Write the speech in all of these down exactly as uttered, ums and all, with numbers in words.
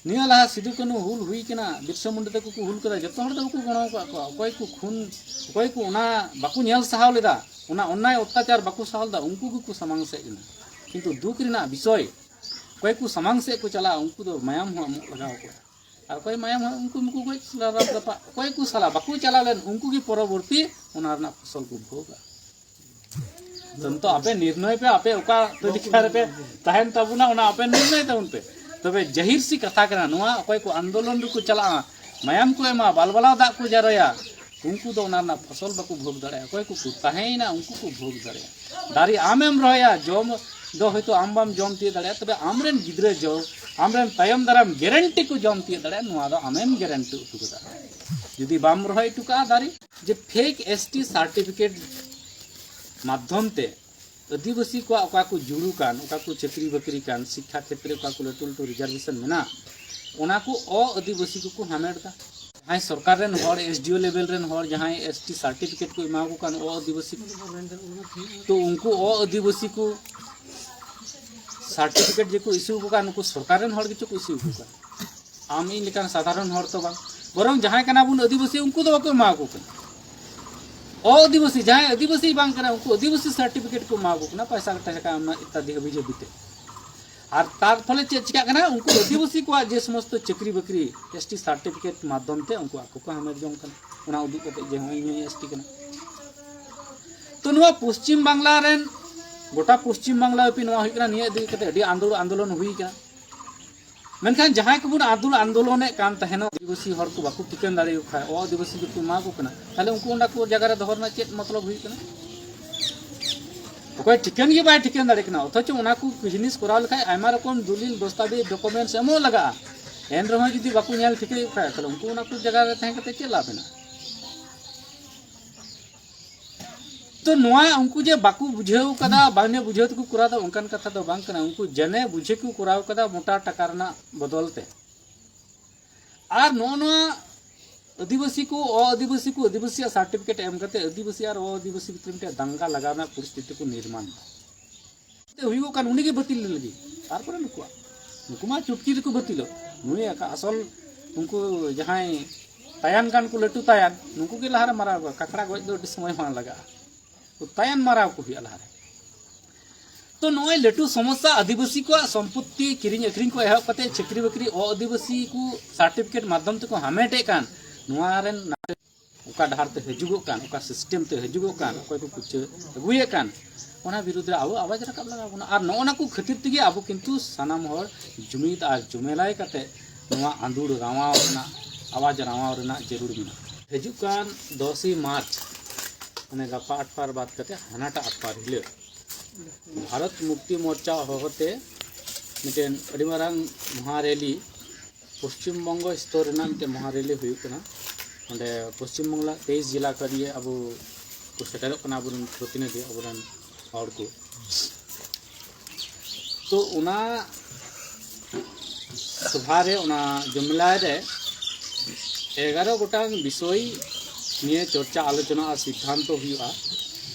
ᱱᱤᱭᱟᱹ ᱞᱟᱦᱟ ᱥᱤᱫᱩ ᱠᱟᱹᱱᱦᱩ ᱦᱩᱞ ᱦᱩᱭ ᱠᱟᱱᱟ, ᱵᱤᱨᱥᱟ ᱢᱩᱱᱰᱟ ᱛᱟᱠᱚ ᱠᱚ ᱦᱩᱞ ᱠᱟᱫᱟ, ᱡᱚᱛᱚ ᱦᱚᱲ ᱫᱚ ᱵᱟᱠᱚ ᱜᱚᱲᱚ ᱟᱠᱟᱫ ᱠᱚᱣᱟ᱾ ᱚᱠᱚᱭ ᱠᱚ ᱠᱷᱩᱱ, ᱚᱠᱚᱭ ᱠᱚ ᱚᱱᱟ ᱵᱟᱠᱚ ᱧᱮᱞ ᱥᱟᱦᱟᱣ ᱞᱮᱫᱟ, ᱚᱱᱟ ᱚᱱᱱᱟᱭ ᱚᱛᱛᱟᱪᱟᱨ ᱵᱟᱠᱚ ᱥᱟᱦᱟᱣ ᱞᱮᱫᱟ, ᱩᱱᱠᱩ ᱜᱮᱠᱚ ᱥᱟᱢᱟᱝ ᱥᱮᱫ ᱮᱱᱟ᱾ ᱠᱤᱱᱛᱩ ᱫᱩᱠ ᱨᱮᱱᱟᱜ ᱵᱤᱥᱚᱭ, ᱚᱠᱚᱭ ᱠᱚ ᱥᱟᱢᱟᱝ ᱥᱮᱫ ᱠᱚ ᱪᱟᱞᱟᱜᱼᱟ, ᱩᱱᱠᱩ ᱫᱚ ᱢᱟᱭᱟᱢ ᱦᱚᱸ ᱮᱢᱚᱜ ᱞᱟᱜᱟᱣ ᱠᱚᱣᱟ᱾ ᱟᱨ ᱚᱠᱚᱭ ᱢᱟᱭᱟᱢ ᱦᱚᱸ, ᱩᱱᱠᱩ ᱢᱟᱠᱚ ᱜᱚᱡ ᱨᱟᱯᱟᱜ᱾ ᱚᱠᱚᱭ ᱠᱚ ᱥᱟᱞᱟ ᱵᱟᱠᱚ ᱪᱟᱞᱟᱣ ᱞᱮᱱ, ᱩᱱᱠᱩ ᱜᱮ ᱯᱚᱨᱚᱵᱚᱨᱛᱤ ᱚᱱᱟ ᱨᱮᱱᱟᱜ ᱯᱷᱚᱥᱚᱞ ᱠᱚ ᱵᱷᱳᱜᱟ᱾ ᱛᱚ ᱟᱯᱮ ᱱᱤᱨᱱᱚᱭ ᱯᱮ, ᱟᱯᱮ ᱚᱠᱟ ᱛᱟᱹᱞᱤᱠᱟ ᱨᱮᱯᱮ ᱛᱟᱦᱮᱱ ᱛᱟᱵᱚᱱᱟ, ᱚᱱᱟ ᱟᱯᱮ ᱱᱤᱨᱱᱚᱭ ᱛᱟᱵᱚᱱ ᱯᱮ᱾ ᱛᱚᱵᱮ ᱡᱟᱹᱦᱤᱨ ᱥᱤ ᱠᱟᱛᱷᱟ ᱠᱟᱱᱟ ᱱᱚᱣᱟ, ᱚᱠᱚᱭ ᱠᱚ ᱟᱱᱫᱳᱞᱚᱱ ᱨᱮᱠᱚ ᱪᱟᱞᱟᱜᱼᱟ, ᱢᱟᱭᱟᱢ ᱠᱚ ᱮᱢᱟ, ᱵᱟᱞᱵᱟᱞᱟᱣ ᱫᱟᱜ ᱠᱚ ᱡᱟᱨᱚᱭᱟ, ᱩᱱᱠᱩ ᱫᱚ ᱚᱱᱟ ᱨᱮᱱᱟᱜ ᱯᱷᱚᱥᱚᱞ ᱵᱟᱠᱚ ᱵᱷᱳᱜᱽ ᱫᱟᱲᱮᱭᱟᱜᱼᱟ᱾ ᱚᱠᱚᱭ ᱠᱚᱠᱚ ᱛᱟᱦᱮᱸᱭᱮᱱᱟ, ᱩᱱᱠᱩ ᱠᱚ ᱵᱷᱳᱜᱽ ᱫᱟᱲᱮᱭᱟᱜᱼᱟ᱾ ᱫᱟᱨᱮ ᱟᱢᱮᱢ ᱨᱚᱦᱚᱭᱟ, ᱡᱚᱢ ᱫᱚ ᱦᱚᱭᱛᱳ ᱟᱢ ᱵᱟᱢ ᱡᱚᱢ ᱛᱤᱭᱳᱜ ᱫᱟᱲᱮᱭᱟᱜᱼᱟ, ᱛᱚᱵᱮ ᱟᱢᱨᱮᱱ ᱜᱤᱫᱽᱨᱟᱹ ᱡᱚ, ᱟᱢᱨᱮᱱ ᱛᱟᱭᱚᱢ ᱫᱟᱨᱟᱢ ᱜᱮᱨᱮᱱᱴᱤ ᱠᱚ ᱡᱚᱢ ᱛᱤᱭᱳᱜ ᱫᱟᱲᱮᱭᱟᱜᱼᱟ, ᱱᱚᱣᱟ ᱫᱚ ᱟᱢᱮᱢ ᱜᱮᱨᱮᱱᱴᱤ ᱦᱚᱴᱚ ᱠᱟᱫᱟ᱾ ᱡᱩᱫᱤ ᱵᱟᱢ ᱨᱚᱦᱚᱭ ᱦᱚᱴᱚ ᱠᱟᱜᱼᱟ ᱫᱟᱨᱮ, ᱡᱮ ᱯᱷᱮᱠ ᱮᱥ ᱴᱤ ᱥᱟᱨᱴᱤᱯᱷᱤᱠᱮᱴ ᱢᱟᱫᱽᱫᱷᱚᱢ ᱛᱮ ᱟᱹᱫᱤᱵᱟᱹᱥᱤ ᱠᱚᱣᱟᱜ ᱚᱠᱟ ᱠᱚ ᱡᱩᱲᱩ ᱠᱟᱱ, ᱚᱠᱟ ᱠᱚ ᱪᱟᱹᱠᱨᱤ ᱵᱟᱹᱠᱨᱤ ᱠᱟᱱ, ᱥᱤᱠᱠᱷᱟ ᱠᱷᱮᱛᱨᱮ ᱚᱠᱟ ᱠᱚ ᱞᱟᱹᱴᱩ ᱞᱟᱹᱴᱩ ᱨᱤᱡᱟᱨᱵᱷᱮᱥᱚᱱ ᱢᱮᱱᱟᱜ, ᱚᱱᱟ ᱠᱚ ᱚ ᱟᱹᱫᱤᱵᱟᱹᱥᱤ ᱠᱚᱠᱚ ᱦᱟᱢᱮᱴ ᱮᱫᱟ᱾ ᱡᱟᱦᱟᱸᱭ ᱥᱚᱨᱠᱟᱨ ᱨᱮᱱ ᱦᱚᱲ, ᱮᱥ ᱰᱤ ᱳ ᱞᱮᱵᱮᱞ ᱨᱮᱱ ᱦᱚᱲ, ᱡᱟᱦᱟᱸᱭ ᱮᱥ ᱴᱤ ᱥᱟᱨᱴᱤᱯᱷᱤᱠᱮᱴ ᱠᱚ ᱮᱢᱟ ᱠᱚ ᱠᱟᱱ ᱚ ᱟᱹᱫᱤᱵᱟᱹᱥᱤ ᱠᱚ, ᱛᱚ ᱩᱱᱠᱩ ᱚ ᱟᱹᱫᱤᱵᱟᱹᱥᱤ ᱠᱚ ᱥᱟᱨᱴᱤᱯᱷᱤᱠᱮᱴ ᱡᱮᱠᱚ ᱤᱥᱩ ᱟᱠᱚ ᱠᱟᱱ, ᱩᱱᱠᱩ ᱥᱚᱨᱠᱟᱨ ᱨᱮᱱ ᱦᱚᱲ ᱜᱮᱪᱚ ᱠᱚ ᱤᱥᱩ ᱟᱠᱚ ᱠᱟᱱ᱾ ᱟᱢ ᱤᱧ ᱞᱮᱠᱟᱱ ᱥᱟᱫᱷᱟᱨᱚᱱ ᱦᱚᱲ ᱛᱚ ᱵᱟᱝ, ᱵᱚᱨᱚᱝ ᱡᱟᱦᱟᱸᱭ ᱠᱟᱱᱟ ᱵᱚᱱ ᱟᱹᱫᱤᱵᱟᱹᱥᱤ, ᱩᱱᱠᱩ ᱫᱚ ᱵᱟᱠᱚ ᱮᱢᱟ ᱠᱚ ᱠᱟᱱᱟ᱾ ᱚ ᱟᱹᱫᱤᱵᱟᱹᱥᱤ, ᱡᱟᱦᱟᱸᱭ ᱟᱹᱫᱤᱵᱟᱹᱥᱤ ᱵᱟᱝ ᱠᱟᱱᱟ, ᱩᱱᱠᱩ ᱟᱹᱫᱤᱵᱟᱹᱥᱤ ᱥᱟᱨᱴᱤᱯᱷᱤᱠᱮᱴ ᱠᱚ ᱮᱢᱟ ᱠᱚ ᱠᱟᱱᱟ, ᱯᱚᱭᱥᱟ ᱴᱟᱠᱟ ᱮᱢ ᱤᱛᱛᱟᱫᱤ ᱦᱟᱹᱵᱤ ᱡᱟᱹᱵᱤ ᱛᱮ᱾ ᱟᱨ ᱛᱟᱨ ᱯᱷᱚᱞᱮ ᱪᱮᱫ ᱪᱤᱠᱟᱹᱜ ᱠᱟᱱᱟ? ᱩᱱᱠᱩ ᱟᱹᱫᱤᱵᱟᱹᱥᱤ ᱠᱚᱣᱟᱜ ᱡᱮ ᱥᱚᱢᱚᱥᱛᱚ ᱪᱟᱹᱠᱨᱤ ᱵᱟᱹᱠᱨᱤ ᱮᱥ ᱴᱤ ᱥᱟᱨᱴᱤᱯᱷᱤᱠᱮᱴ ᱢᱟᱫᱽᱫᱷᱚᱢ ᱛᱮ ᱩᱱᱠᱩ ᱟᱠᱚ ᱠᱚ ᱦᱟᱢᱮᱴ ᱡᱚᱝ ᱠᱟᱱᱟ, ᱚᱱᱟ ᱩᱫᱩᱜ ᱠᱟᱛᱮ ᱡᱮ ᱦᱚᱸᱜᱼᱚᱭ ᱤᱧ ᱦᱚᱸ ᱮᱥ ᱴᱤ ᱠᱟᱱᱟ᱾ ᱛᱚ ᱱᱚᱣᱟ ᱯᱚᱥᱪᱤᱢ ᱵᱟᱝᱞᱟ ᱨᱮᱱ, ᱜᱚᱴᱟ ᱯᱚᱥᱪᱤᱢ ᱵᱟᱝᱞᱟ ᱵᱮᱯᱤ ᱱᱚᱣᱟ ᱦᱩᱭᱩᱜ ᱠᱟᱱᱟ, ᱱᱤᱭᱟᱹ ᱤᱫᱤ ᱠᱟᱛᱮ ᱟᱹᱰᱤ ᱟᱱᱫᱳᱞ-, ᱟᱱᱫᱳᱞᱚᱱ ᱦᱩᱭ ᱠᱟᱱᱟ᱾ ᱢᱮᱱᱠᱷᱟᱱ ᱡᱟᱦᱟᱸᱭ ᱠᱚᱵᱚᱱ ᱟᱫᱩᱞ ᱟᱱᱫᱳᱞᱚᱱᱮᱫ ᱠᱟᱱ ᱛᱟᱦᱮᱱᱟ, ᱟᱹᱫᱤᱵᱟᱹᱥᱤ ᱦᱚᱲ ᱠᱚ ᱵᱟᱠᱚ ᱴᱷᱤᱠᱟᱹᱱ ᱫᱟᱲᱮᱭᱟᱠᱚ ᱠᱷᱟᱱ, ᱚ ᱟᱹᱫᱤᱵᱟᱹᱥᱤ ᱡᱟᱹᱛᱤ ᱮᱢᱟ ᱠᱚ ᱠᱟᱱᱟ, ᱛᱟᱦᱞᱮ ᱩᱱᱠᱩ ᱚᱱᱟ ᱠᱚ ᱡᱟᱭᱜᱟ ᱨᱮ ᱫᱚᱦᱚ ᱨᱮᱱᱟᱜ ᱪᱮᱫ ᱢᱚᱛᱞᱚᱵ ᱦᱩᱭᱩᱜ ᱠᱟᱱᱟ? ᱚᱠᱚᱭ ᱴᱷᱤᱠᱟᱹᱱ ᱜᱮ ᱵᱟᱭ ᱴᱷᱤᱠᱟᱹᱱ ᱫᱟᱲᱮᱭᱟᱜ ᱠᱟᱱᱟ, ᱚᱛᱷᱚᱪᱚ ᱚᱱᱟ ᱠᱚ ᱡᱤᱱᱤᱥ ᱠᱚᱨᱟᱣ ᱞᱮᱠᱷᱟᱱ ᱟᱭᱢᱟ ᱨᱚᱠᱚᱢ ᱫᱚᱞᱤᱞ, ᱫᱚᱥᱛᱟᱵᱮᱡᱽ, ᱰᱚᱠᱩᱢᱮᱱᱴᱥ ᱮᱢᱚᱜ ᱞᱟᱜᱟᱜᱼᱟ᱾ ᱮᱱ ᱨᱮᱦᱚᱸ ᱡᱩᱫᱤ ᱵᱟᱠᱚ ᱧᱮᱞ ᱴᱷᱤᱠᱟᱹᱭᱮᱫ ᱠᱷᱟᱱ, ᱛᱟᱦᱞᱮ ᱩᱱᱠᱩ ᱚᱱᱟ ᱠᱚ ᱡᱟᱭᱜᱟ ᱨᱮ ᱛᱟᱦᱮᱸ ᱠᱟᱛᱮ ᱪᱮᱫ ᱞᱟᱵᱷ ᱢᱮᱱᱟᱜᱼᱟ? ᱛᱚ ᱱᱚᱣᱟ ᱩᱱᱠᱩ ᱡᱮ ᱵᱟᱠᱚ ᱵᱩᱡᱷᱟᱹᱣ ᱠᱟᱫᱟ, ᱵᱟᱝ ᱵᱩᱡᱷᱟᱹᱣ ᱛᱮᱠᱚ ᱠᱚᱨᱟᱣ ᱫᱟ, ᱚᱱᱠᱟᱱ ᱠᱟᱛᱷᱟ ᱫᱚ ᱵᱟᱝ ᱠᱟᱱᱟ᱾ ᱩᱱᱠᱩ ᱡᱮᱱᱮ ᱵᱩᱡᱷᱟᱹᱣ ᱠᱚ ᱠᱚᱨᱟᱣ ᱠᱟᱫᱟ ᱢᱚᱴᱟ ᱴᱟᱠᱟ ᱨᱮᱱᱟᱜ ᱵᱚᱫᱚᱞ ᱛᱮ᱾ ᱟᱨ ᱱᱚᱜᱼᱚ ᱱᱚᱣᱟ ᱟᱹᱫᱤᱵᱟᱹᱥᱤ ᱠᱚ, ᱚ ᱟᱹᱫᱤᱵᱟᱹᱥᱤ ᱠᱚ, ᱟᱹᱫᱤᱵᱟᱹᱥᱤᱭᱟᱜ ᱥᱟᱨᱴᱤᱯᱷᱤᱠᱮᱴ ᱮᱢ ᱠᱟᱛᱮ ᱟᱹᱫᱤᱵᱟᱹᱥᱤ ᱟᱨ ᱚ ᱟᱹᱫᱤᱵᱟᱹᱥᱤ ᱵᱷᱤᱛᱨᱤ ᱢᱤᱫᱴᱮᱱ ᱫᱟᱝᱜᱟ ᱞᱟᱜᱟᱣ ᱨᱮᱱᱟᱜ ᱯᱚᱨᱤᱥᱛᱷᱤᱛᱤ ᱠᱚ ᱱᱤᱨᱢᱟᱱ ᱫᱟ᱾ ᱛᱮ ᱦᱩᱭᱩᱜ ᱠᱟᱱ ᱩᱱᱤᱜᱮ ᱵᱟᱹᱛᱤᱞ ᱞᱟᱹᱜᱤᱫ, ᱛᱟᱨᱯᱚᱨᱮ ᱱᱩᱠᱩᱣᱟᱜ᱾ ᱱᱩᱠᱩ ᱢᱟ ᱪᱩᱴᱠᱤ ᱨᱮᱠᱚ ᱵᱟᱹᱛᱤᱞᱚᱜ᱾ ᱱᱩᱭ ᱟᱠᱟ ᱟᱥᱚᱞ ᱩᱱᱠᱩ ᱡᱟᱦᱟᱸᱭ ᱛᱟᱭᱟᱱ ᱠᱟᱱ ᱠᱚ, ᱞᱟᱹᱴᱩ ᱛᱟᱭᱟᱱ, ᱱᱩᱠᱩ ᱜᱮ ᱞᱟᱦᱟᱨᱮ ᱢᱟᱨᱟᱣ ᱠᱚᱣᱟ᱾ ᱠᱟᱠᱲᱟ ᱜᱚᱡ ᱫᱚ ᱟᱹᱰᱤ ᱥᱚᱢᱚᱭ ᱵᱟᱝ ᱞᱟᱜᱟᱜᱼᱟ, ᱛᱚ ᱛᱟᱭᱟᱱ ᱢᱟᱨᱟᱣ ᱠᱚ ᱦᱩᱭᱩᱜᱼᱟ ᱞᱟᱦᱟᱨᱮ᱾ ᱛᱚ ᱱᱚᱜᱼᱚᱭ ᱞᱟᱹᱴᱩ ᱥᱚᱢᱚᱥᱥᱟ, ᱟᱹᱫᱤᱵᱟᱹᱥᱤ ᱠᱚᱣᱟᱜ ᱥᱚᱢᱯᱚᱛᱛᱤ ᱠᱤᱨᱤᱧ ᱟᱹᱠᱷᱨᱤᱧ ᱠᱚ ᱮᱦᱚᱵ ᱠᱟᱛᱮ ᱪᱟᱹᱠᱨᱤ ᱵᱟᱹᱠᱨᱤ ᱚ ᱟᱹᱫᱤᱵᱟᱹᱥᱤ ᱠᱚ ᱥᱟᱨᱴᱤᱯᱷᱤᱠᱮᱴ ᱢᱟᱫᱽᱫᱷᱚᱢ ᱛᱮᱠᱚ ᱦᱟᱢᱮᱴᱮᱫ ᱠᱟᱱ, ᱱᱚᱣᱟ ᱨᱮᱱ ᱚᱠᱟ ᱰᱟᱦᱟᱨ ᱛᱮ ᱦᱤᱡᱩᱜᱚᱜ ᱠᱟᱱ, ᱚᱠᱟ ᱥᱤᱥᱴᱮᱢ ᱛᱮ ᱦᱤᱡᱩᱜᱚᱜ ᱠᱟᱱ, ᱚᱠᱚᱭ ᱠᱚ ᱠᱩᱪᱟᱹ ᱟᱹᱜᱩᱭᱮᱫ ᱠᱟᱱ, ᱚᱱᱟ ᱵᱤᱨᱩᱫᱽ ᱨᱮ ᱟᱵᱚ ᱟᱣᱟᱡᱽ ᱨᱟᱠᱟᱵ ᱞᱟᱜᱟᱣ ᱵᱚᱱᱟ᱾ ᱟᱨ ᱱᱚᱜᱼᱚ ᱱᱟ ᱠᱚ ᱠᱷᱟᱹᱛᱤᱨ ᱛᱮᱜᱮ ᱟᱵᱚ ᱠᱤᱱᱛᱩ ᱥᱟᱱᱟᱢ ᱦᱚᱲ ᱡᱩᱢᱤᱫ ᱟᱨ ᱡᱩᱢᱮᱞᱟᱭ ᱠᱟᱛᱮ ᱱᱚᱣᱟ ᱟᱸᱫᱳᱲ ᱨᱟᱣᱟᱣ ᱨᱮᱱᱟᱜ, ᱟᱣᱟᱡᱽ ᱨᱟᱣᱟᱣ ᱨᱮᱱᱟᱜ ᱡᱟᱹᱨᱩᱲ ᱢᱮᱱᱟᱜᱼᱟ᱾ ᱦᱤᱡᱩᱜ ᱠᱟᱱ ᱫᱚᱥᱮᱭ ᱢᱟᱨᱪ, ᱢᱟᱱᱮ ᱜᱟᱯᱟ ᱟᱴᱯᱟᱨ ᱵᱟᱫ ᱠᱟᱛᱮ ᱦᱟᱱᱟᱴᱟᱜ ᱟᱴᱯᱟᱨ ᱦᱤᱞᱳᱜ ᱵᱷᱟᱨᱚᱛ ᱢᱩᱠᱛᱤ ᱢᱳᱨᱪᱟ ᱦᱚᱦᱚᱛᱮ ᱢᱤᱫᱴᱮᱱ ᱟᱹᱰᱤ ᱢᱟᱨᱟᱝ ᱢᱚᱦᱟ ᱨᱮᱞᱤ, ᱯᱚᱥᱪᱤᱢ ᱵᱚᱝᱜᱚ ᱥᱛᱚᱨ ᱨᱮᱱᱟᱜ ᱢᱤᱫᱴᱮᱱ ᱢᱚᱦᱟ ᱨᱮᱞᱤ ᱦᱩᱭᱩᱜ ᱠᱟᱱᱟ᱾ ᱚᱸᱰᱮ ᱯᱚᱥᱪᱤᱢ ᱵᱟᱝᱞᱟ ᱛᱮᱭᱤᱥ ᱡᱮᱞᱟ ᱠᱷᱚᱱ ᱜᱮ ᱟᱵᱚ ᱠᱚ ᱥᱮᱴᱮᱨᱚᱜ ᱠᱟᱱᱟ, ᱟᱵᱚᱨᱮᱱ ᱯᱨᱚᱛᱤᱱᱤᱫᱷᱤ, ᱟᱵᱚᱨᱮᱱ ᱦᱚᱲ ᱠᱚ᱾ ᱛᱚ ᱚᱱᱟ ᱥᱚᱵᱷᱟ ᱨᱮ, ᱚᱱᱟ ᱡᱚᱢᱮᱞᱟᱭ ᱨᱮ ᱮᱜᱟᱨᱚ ᱜᱚᱴᱟᱝ ᱵᱤᱥᱚᱭ ᱱᱤᱭᱮ ᱪᱚᱨᱪᱟ, ᱟᱞᱳᱪᱚᱱᱟ ᱟᱨ ᱥᱤᱫᱽᱫᱷᱟᱱᱛᱚ ᱦᱩᱭᱩᱜᱼᱟ᱾